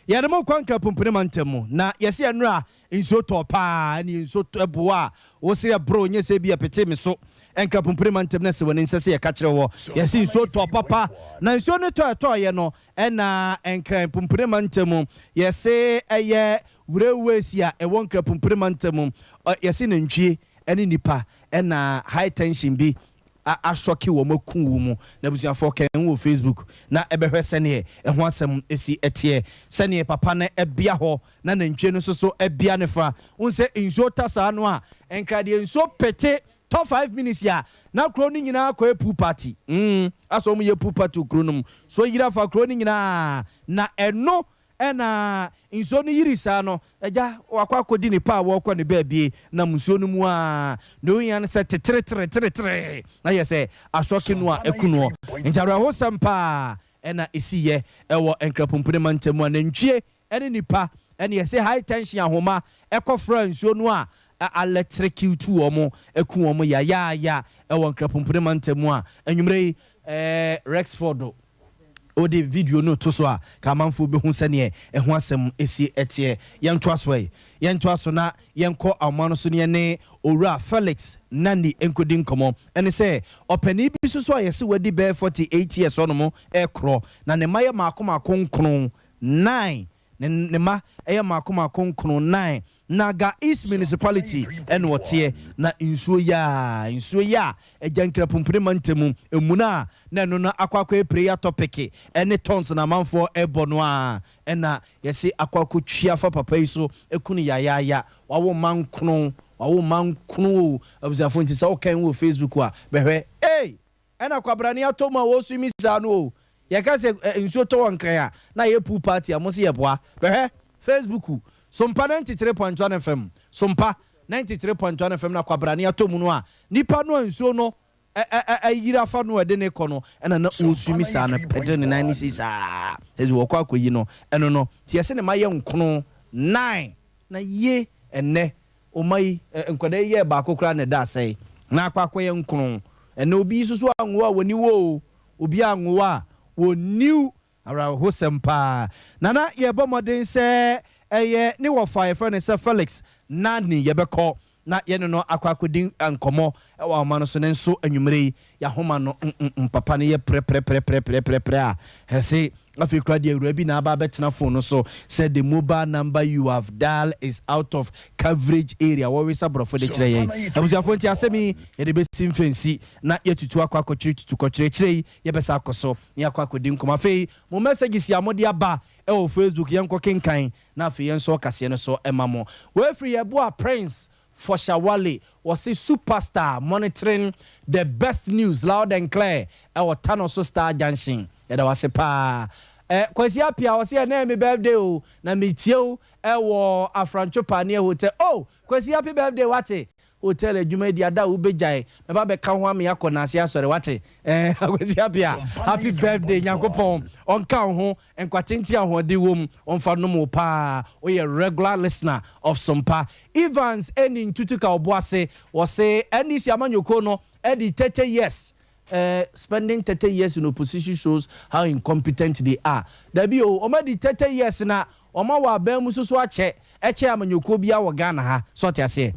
Yɛde mo kɔ Nkrapumpuni mantam mu. Na yɛse ɛnora nsuo tɔɔ paa, ɛne nsuo tɔ ɛboa a, wose ɛboro nyɛ sɛ bi ɛpete me so. Nkrapompire mantam no sɛ w'ani nsɛ sɛ yɛka kyerɛ wɔ. Yɛse nsuo tɔ papa na nsuo no tɔ ɛtɔɔyɛ no ɛna Nkran-Pumpuni mantam yɛse ɛyɛ railways a ɛwɔ Nkrapompire mantam yɛse nantwie ɛne nipa ɛna high tension bi a asɔke wɔn aku wɔn mu. Na abusuafoɔ kɛn wɔ Facebook na ɛbɛhwɛ sɛneɛ ɛho asɛm si teɛ, sɛneɛ papa no bea hɔ na nantwie no nso so bea ne fa. Wohu sɛ nsuo ta saa no a, nkra deɛ nsuo pete tɔ 5 minutes a na kuro no nyinaa kɔyɛ pool party. Asɛ wɔn yɛ pool party wɔ kuro no mu so yiri afa kuro no nyinaa na ɛno ɛna nsuo no yiri saa no, agya wakɔ akɔdi nipa a wɔrekɔ ne baabie nam nsuo no mu a na ohia no sɛ teteretereteretere na yɛ sɛ asɔke no a ɛku noɔ. Nti awerɛhosɛm paa ɛna ɛsiyɛ ɛwɔ Nkrapompone mantam a nantwie ɛne nipa ɛne yɛsɛ high tension ahoma ɛkɔfra nsuo no a electrocute wɔn, ɛku wɔn yayaaya ɛwɔ Nkrapompone mantam a anwummerɛ yi Rexford wode video no to so a ka amanfoɔ bɛhu sɛneɛ ɛho asɛm ɛsi ɛteɛ. Yɛntoa so ɛ, yɛntoa so na yɛnkɔ ahoma no so ne yɛne Owura Felix Nani nkɔdi nkɔmmɔ. Ɛne sɛ ɔpanin bi nso so a yɛse wadi bɛyɛ 48 years ɔnom ɛkorɔ na ne mma yɛ maako maako nkron, 9. Ne mma ɛyɛ maako maako nkron, 9, na Ga East Municipality ɛna ɔteɛ na nsuo yi a nsuo yi a agya Nkrapompene mantam emu no a na ɛno no akɔ akɔyɛ prayer topic ɛne tons na amanfoɔ ɛbɔ no a ɛna yɛse akɔ akɔtwi afa papa yi so ɛku no yayaaya. Wawo mma nkron, wawo mma nkron o, abusuafo. Nti sɛ wokan wɔ Facebook a bɛhwɛ ei ɛna kwabrane atɔ mu a wɔsumi saa no o. Yɛka sɛ nsuo tɔ wɔ Nkran a na yɛ pool party a mo se yɛboa. Bɛhwɛ Facebook, Sompa 93.1 FM, Sompa 93.1 FM na kwabrane atɔ mu no a nipa no a nsuo no ɛyiri afa no a ɛde ne kɔ no ɛna na ɔsumi saa no pɛgye ne nan ne si saa ɛdi wɔkɔ akɔyi no ɛno no. Nti yɛsɛ ne ma yɛ nkono nine na yie ɛnɛ ɔma yi nkwadaa yi yɛ baako koraa na ɛda asɛe na akɔ akɔyɛ nkono. Ɛnɛ obi nso so anwo a wɔni wo o, obi anwo a wɔniw. Awerɛhosɛm paa. Nana yɛbɔ mmɔden sɛ ɛyɛ ne wɔfa yɛfrɛ no sɛ Felix Nani, yɛbɛkɔ na yɛne no akɔ akɔdi nkɔmmɔ ɛwɔ ahoma no so ne nso anwummerɛ yi yɛahoma no papa no yɛ prɛprɛprɛprɛprɛprɛ a ɛse afei kora deɛ awura bi na aba abɛtena phone no so sɛ the mobile number you have dialed is out of coverage area. Wɔwesa borɔfo de kyerɛ yɛn abusuafoɔ. Nti asɛm yi yɛde bɛsi mfɛnsi na yɛtutu akɔ akɔkyerɛ tutu kɔkyerɛkyerɛ yi yɛbɛsa akɔ so na yɛakɔ akɔdi nkɔmmɔ. Afei mo messages a mode aba ɛwɔ Facebook yɛnkɔ kenkan na afei yɛn nso ɔkaseɛ no so ɛma mo. Wɔafiri yɛboa Prince Foshawale, wɔse superstar monitoring the best news loud and clear ɛwɔ Tano so Star Junction. Yɛda wase paa. Kwasi Apia wɔse ɛnɛ mi birthday o na metie o ɛwɔ Afrancho Pania Hotel. Oh Kwasi, happy birthday, wate. Hotel adwuma di ada a wobɛgyae mɛba bɛka ho ame akɔ naase asɔre, wate. Kwasi Apia, happy birthday. Nyankopɔn ɔnka wo ho nkwatente ahoɔden wɔ mu ɔmfa nom wo paa. Woyɛ regular listener of Sompa. Evans ɛni Ntutu ka ɔbo ase, wɔse NDC amanyɔkuo no ɛdi 30 years. Spending 30 years in opposition shows how incompetent they are. Dabi o, ɔma di 30 years na ɔma wɔ aban mu soso akyɛ ɛkyɛ amanyɔkuo bi wɔ Ghana ha so ɔte aseɛ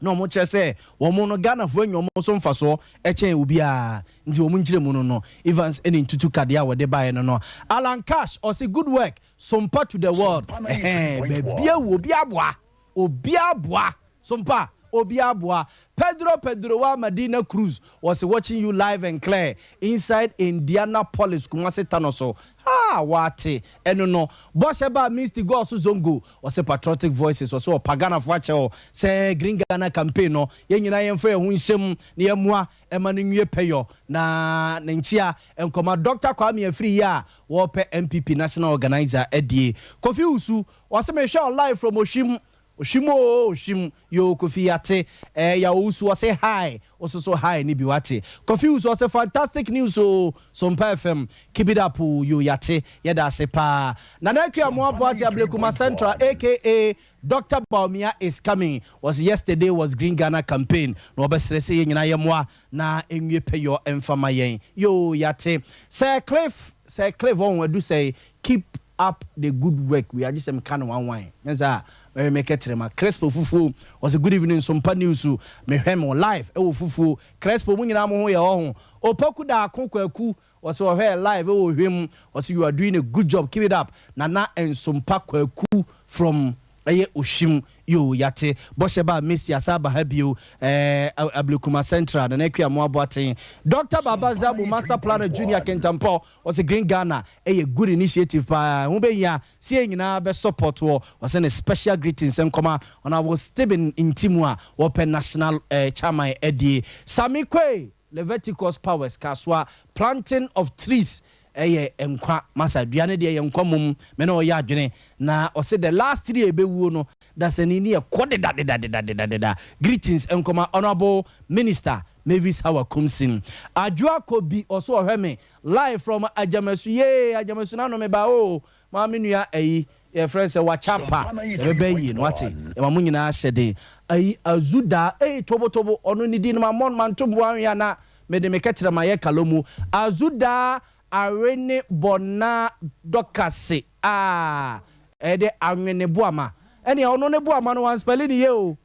na ɔmo kyerɛ sɛ wɔn no Ghanafoɔ anya ɔmo so mfasoɔ ɛkyɛn obiara. Nti wɔn nkyerɛ mu no Evans ɛne Ntutu kadeɛ a wɔde baeɛ no. Alan Cash ɔsi good work, Sompa to the world. Ɛhɛn baabi awu obi aboa, obi aboa Sompa, obi aboa. Pedro Pedro wa Madina Cruz was watching you live and clear inside Indianapolis, Kumasi Tano so ah wate ɛno no bɔhyɛ ba Misty God so Zongo wɔsɛ patriotic voices wɔsɛ ɔpa Ghanafoɔ akyɛw sɛ Green Ghana campaign no yɛn nyinaa yɛmfa yɛn ho nhyɛm na yɛmmoa ɛma no nwie pɛyɔ. Na ne nkyia nkɔma Dr Kwame Afiri yi a wɔpɛ NPP national organizer adie. Kofi Wusu wɔsɛ mehwɛ live from Ohwim. Ohwim o, Ohwim yo. Kofi yate. Yawo Wusu wɔsɛ hi, wɔso hi ne bi wate. Kofi Wusu wɔsɛ fantastic news o, Sompa FM, keep it up o. Yo, yate, yɛda ase paa. Nana Akua Moaboate Ablekuma Central aka Dr Bawumia is coming was yesterday was Green Ghana campaign na wɔbɛsrɛ sɛ yɛn nyinaa yɛmmoa na ɛnwie pɛyɔ ɛmfama yɛn. Yo, yate. Sir Cliff, Sir Cliff ɔho adu sɛ keep up the good work. We agye sɛ meka no wanwan nyɛ sɛ a Mɛhwɛ me kɛtrɛma. Crespo fufuo, ɔsɛ good evening Sompa News, mehwɛ mo live ɛwɔ fufuo. Crespo, mo nyinaa mo ho yɛ ɔho. Opoku Daako Kwaku, ɔsɛ ɔhwɛ live ɛwɔ hwem, ɔsɛ you are doing a good job, keep it up. Nana Nsompa Kwaku from ɛyɛ Ohwim yo, yate bɔhyɛ ba Messi asa aba ha bio. Ablekuma Central, Nana Akua mo aboaten. Dr Baba Zabu Master Planner Junior Kentampɔ, ɔsɛ Green Ghana ɛyɛ good initiative paa, ho bɛhia sɛ yɛn nyinaa bɛ support wɔ. Ɔsɛ ne special greetings nkɔma Honourable Stephen Ntimu a wɔpɛ national chairman ɛdie. Sami Kwe Leviticus Powers Kasoa, planting of trees ɛyɛ nkwa masa dua no deɛ yɛ nkwa mom me na ɔyɛ adwene na ɔsɛ the last tree a ɛbɛwuo no dasani ne yɛkɔ dedadedadedadeda. Greetings nkɔma Honourable Minister Mavis Hawa Kumsin. Adwoa Kobi, ɔso ɔhwɛ me live from Agyamasu. Yee, Agyamasu na no ba o maame nua ayi yɛfrɛ sɛ Wakyapa yɛbɛbɛ yie no wate yɛma mo nyinaa hyɛ den ayi azuda ei tobotobo ɔno ne din no ma mmɔ manto mboa ahwea na mede me kɛkyerɛ ma yɛ kalo mu azuda awene bɔna dɔkase a ɛde awene boama ɛnea ɔno ne boama no wanspɛle ne yie o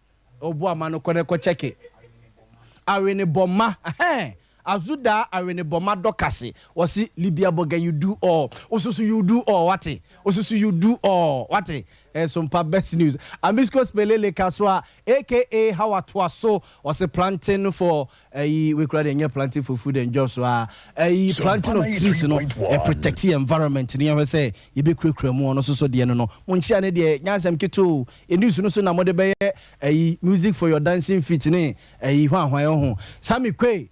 ɔboama no kɔ ne kɔ kyɛke awene bɔma ɛhɛn azuda awene bɔma dɔkase. Wɔsi Libya bɔga, you do all, osusu you do all, wate osusu you do all, wate. Ɛsompa Best News Amisco Spelele Kasoa aka Hawa Toaso, ɔsi planting for ɛyi wekura de nyɛ planting for food and jobs a ɛyi planting of trees no ɛ protect the environment ne yɛhwɛ sɛ yɛbɛkurakura mu. Ɔno soso deɛ no mo nkyia ne deɛ nyansɛm ketewa o news no so na mode bɛyɛ ɛyi music for your dancing feet ne ɛyi hwan hwan ho. Sami Kwe,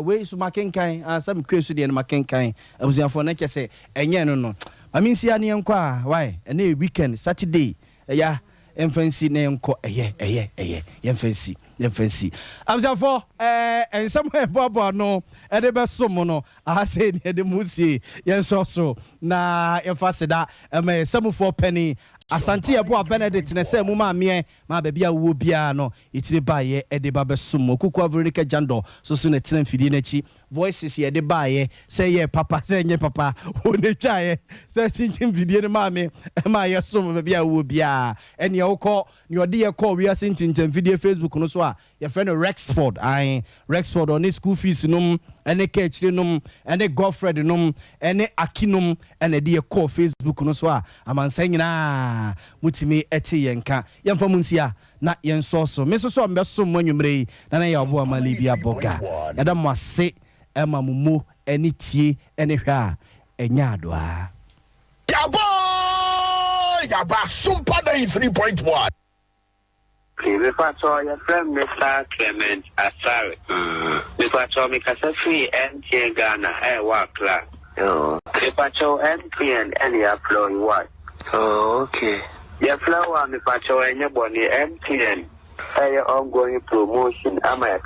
wei so makenkan sami Kwe so deɛ no makenkan abusuafoɔ no kyɛ sɛ ɛnyɛ no maame nsia ne yɛnkɔ a wai ɛne yɛ weekend Saturday ɛya yɛmfa nsi na yɛnkɔ ɛyɛ ɛyɛ ɛyɛ yɛmfa nsi yɛmfa nsi. Abusuafoɔ, nsɛm a ɛboaboa no ɛde bɛso mu no aha sɛ ne yɛde mu sie yɛnsɔ so na yɛmfa seda ɛma yɛ sɛmufoɔ pani Asante Yɛboa Benedict ne sɛ mu maameɛ ma baabi a wowɔ biara no yɛtumi baayɛ ɛde ba bɛsom mu. Okuku Veronica Jandɔ so na tena mfidie no akyi. Voices yɛde baayɛ sɛ yɛ papa sɛ ɛnyɛ papa wɔ ne twaeɛ sɛ kyinkyim mfidie no maame ɛma yɛsom baabi a wowɔ biara. Ɛneɛ wokɔ nea ɔde yɛ kɔɔ wiase ntintamfidie Facebook no so a yɛfrɛ no Rexford ae Rexford, ɔne school fees nom ɛne kaakyire nom ɛne Godfred nom ɛne Aki nom ɛna ɛde yɛ kɔɔ Facebook no so a amansan nyinaa mutumi ɛte yɛn ka. Yɛmfa mu nsia na yɛnsɔ so. Me nso so a mbɛsom mo anwummerɛ yi na na yɛ ɔboa ma Libia Bɔga. Yɛda mo ase ɛma mo mo ɛne tie ɛne hwɛ a ɛnyɛ adoa. Yaba! Yaba! Sumpa 93.1. Mepakyɛw, yɛfrɛ me Mr. Clement Asare. Mepakyɛw, mekasa firi MTN Ghana a ɛwɔ Accra. Mepakyɛw, MTN ɛne yɛafrɛ wo what? Oh, okay. Yɛfrɛ wo a mepakyɛw ɛnyɛ bɔne. MTN ɛyɛ ongoing promotion ama yɛka.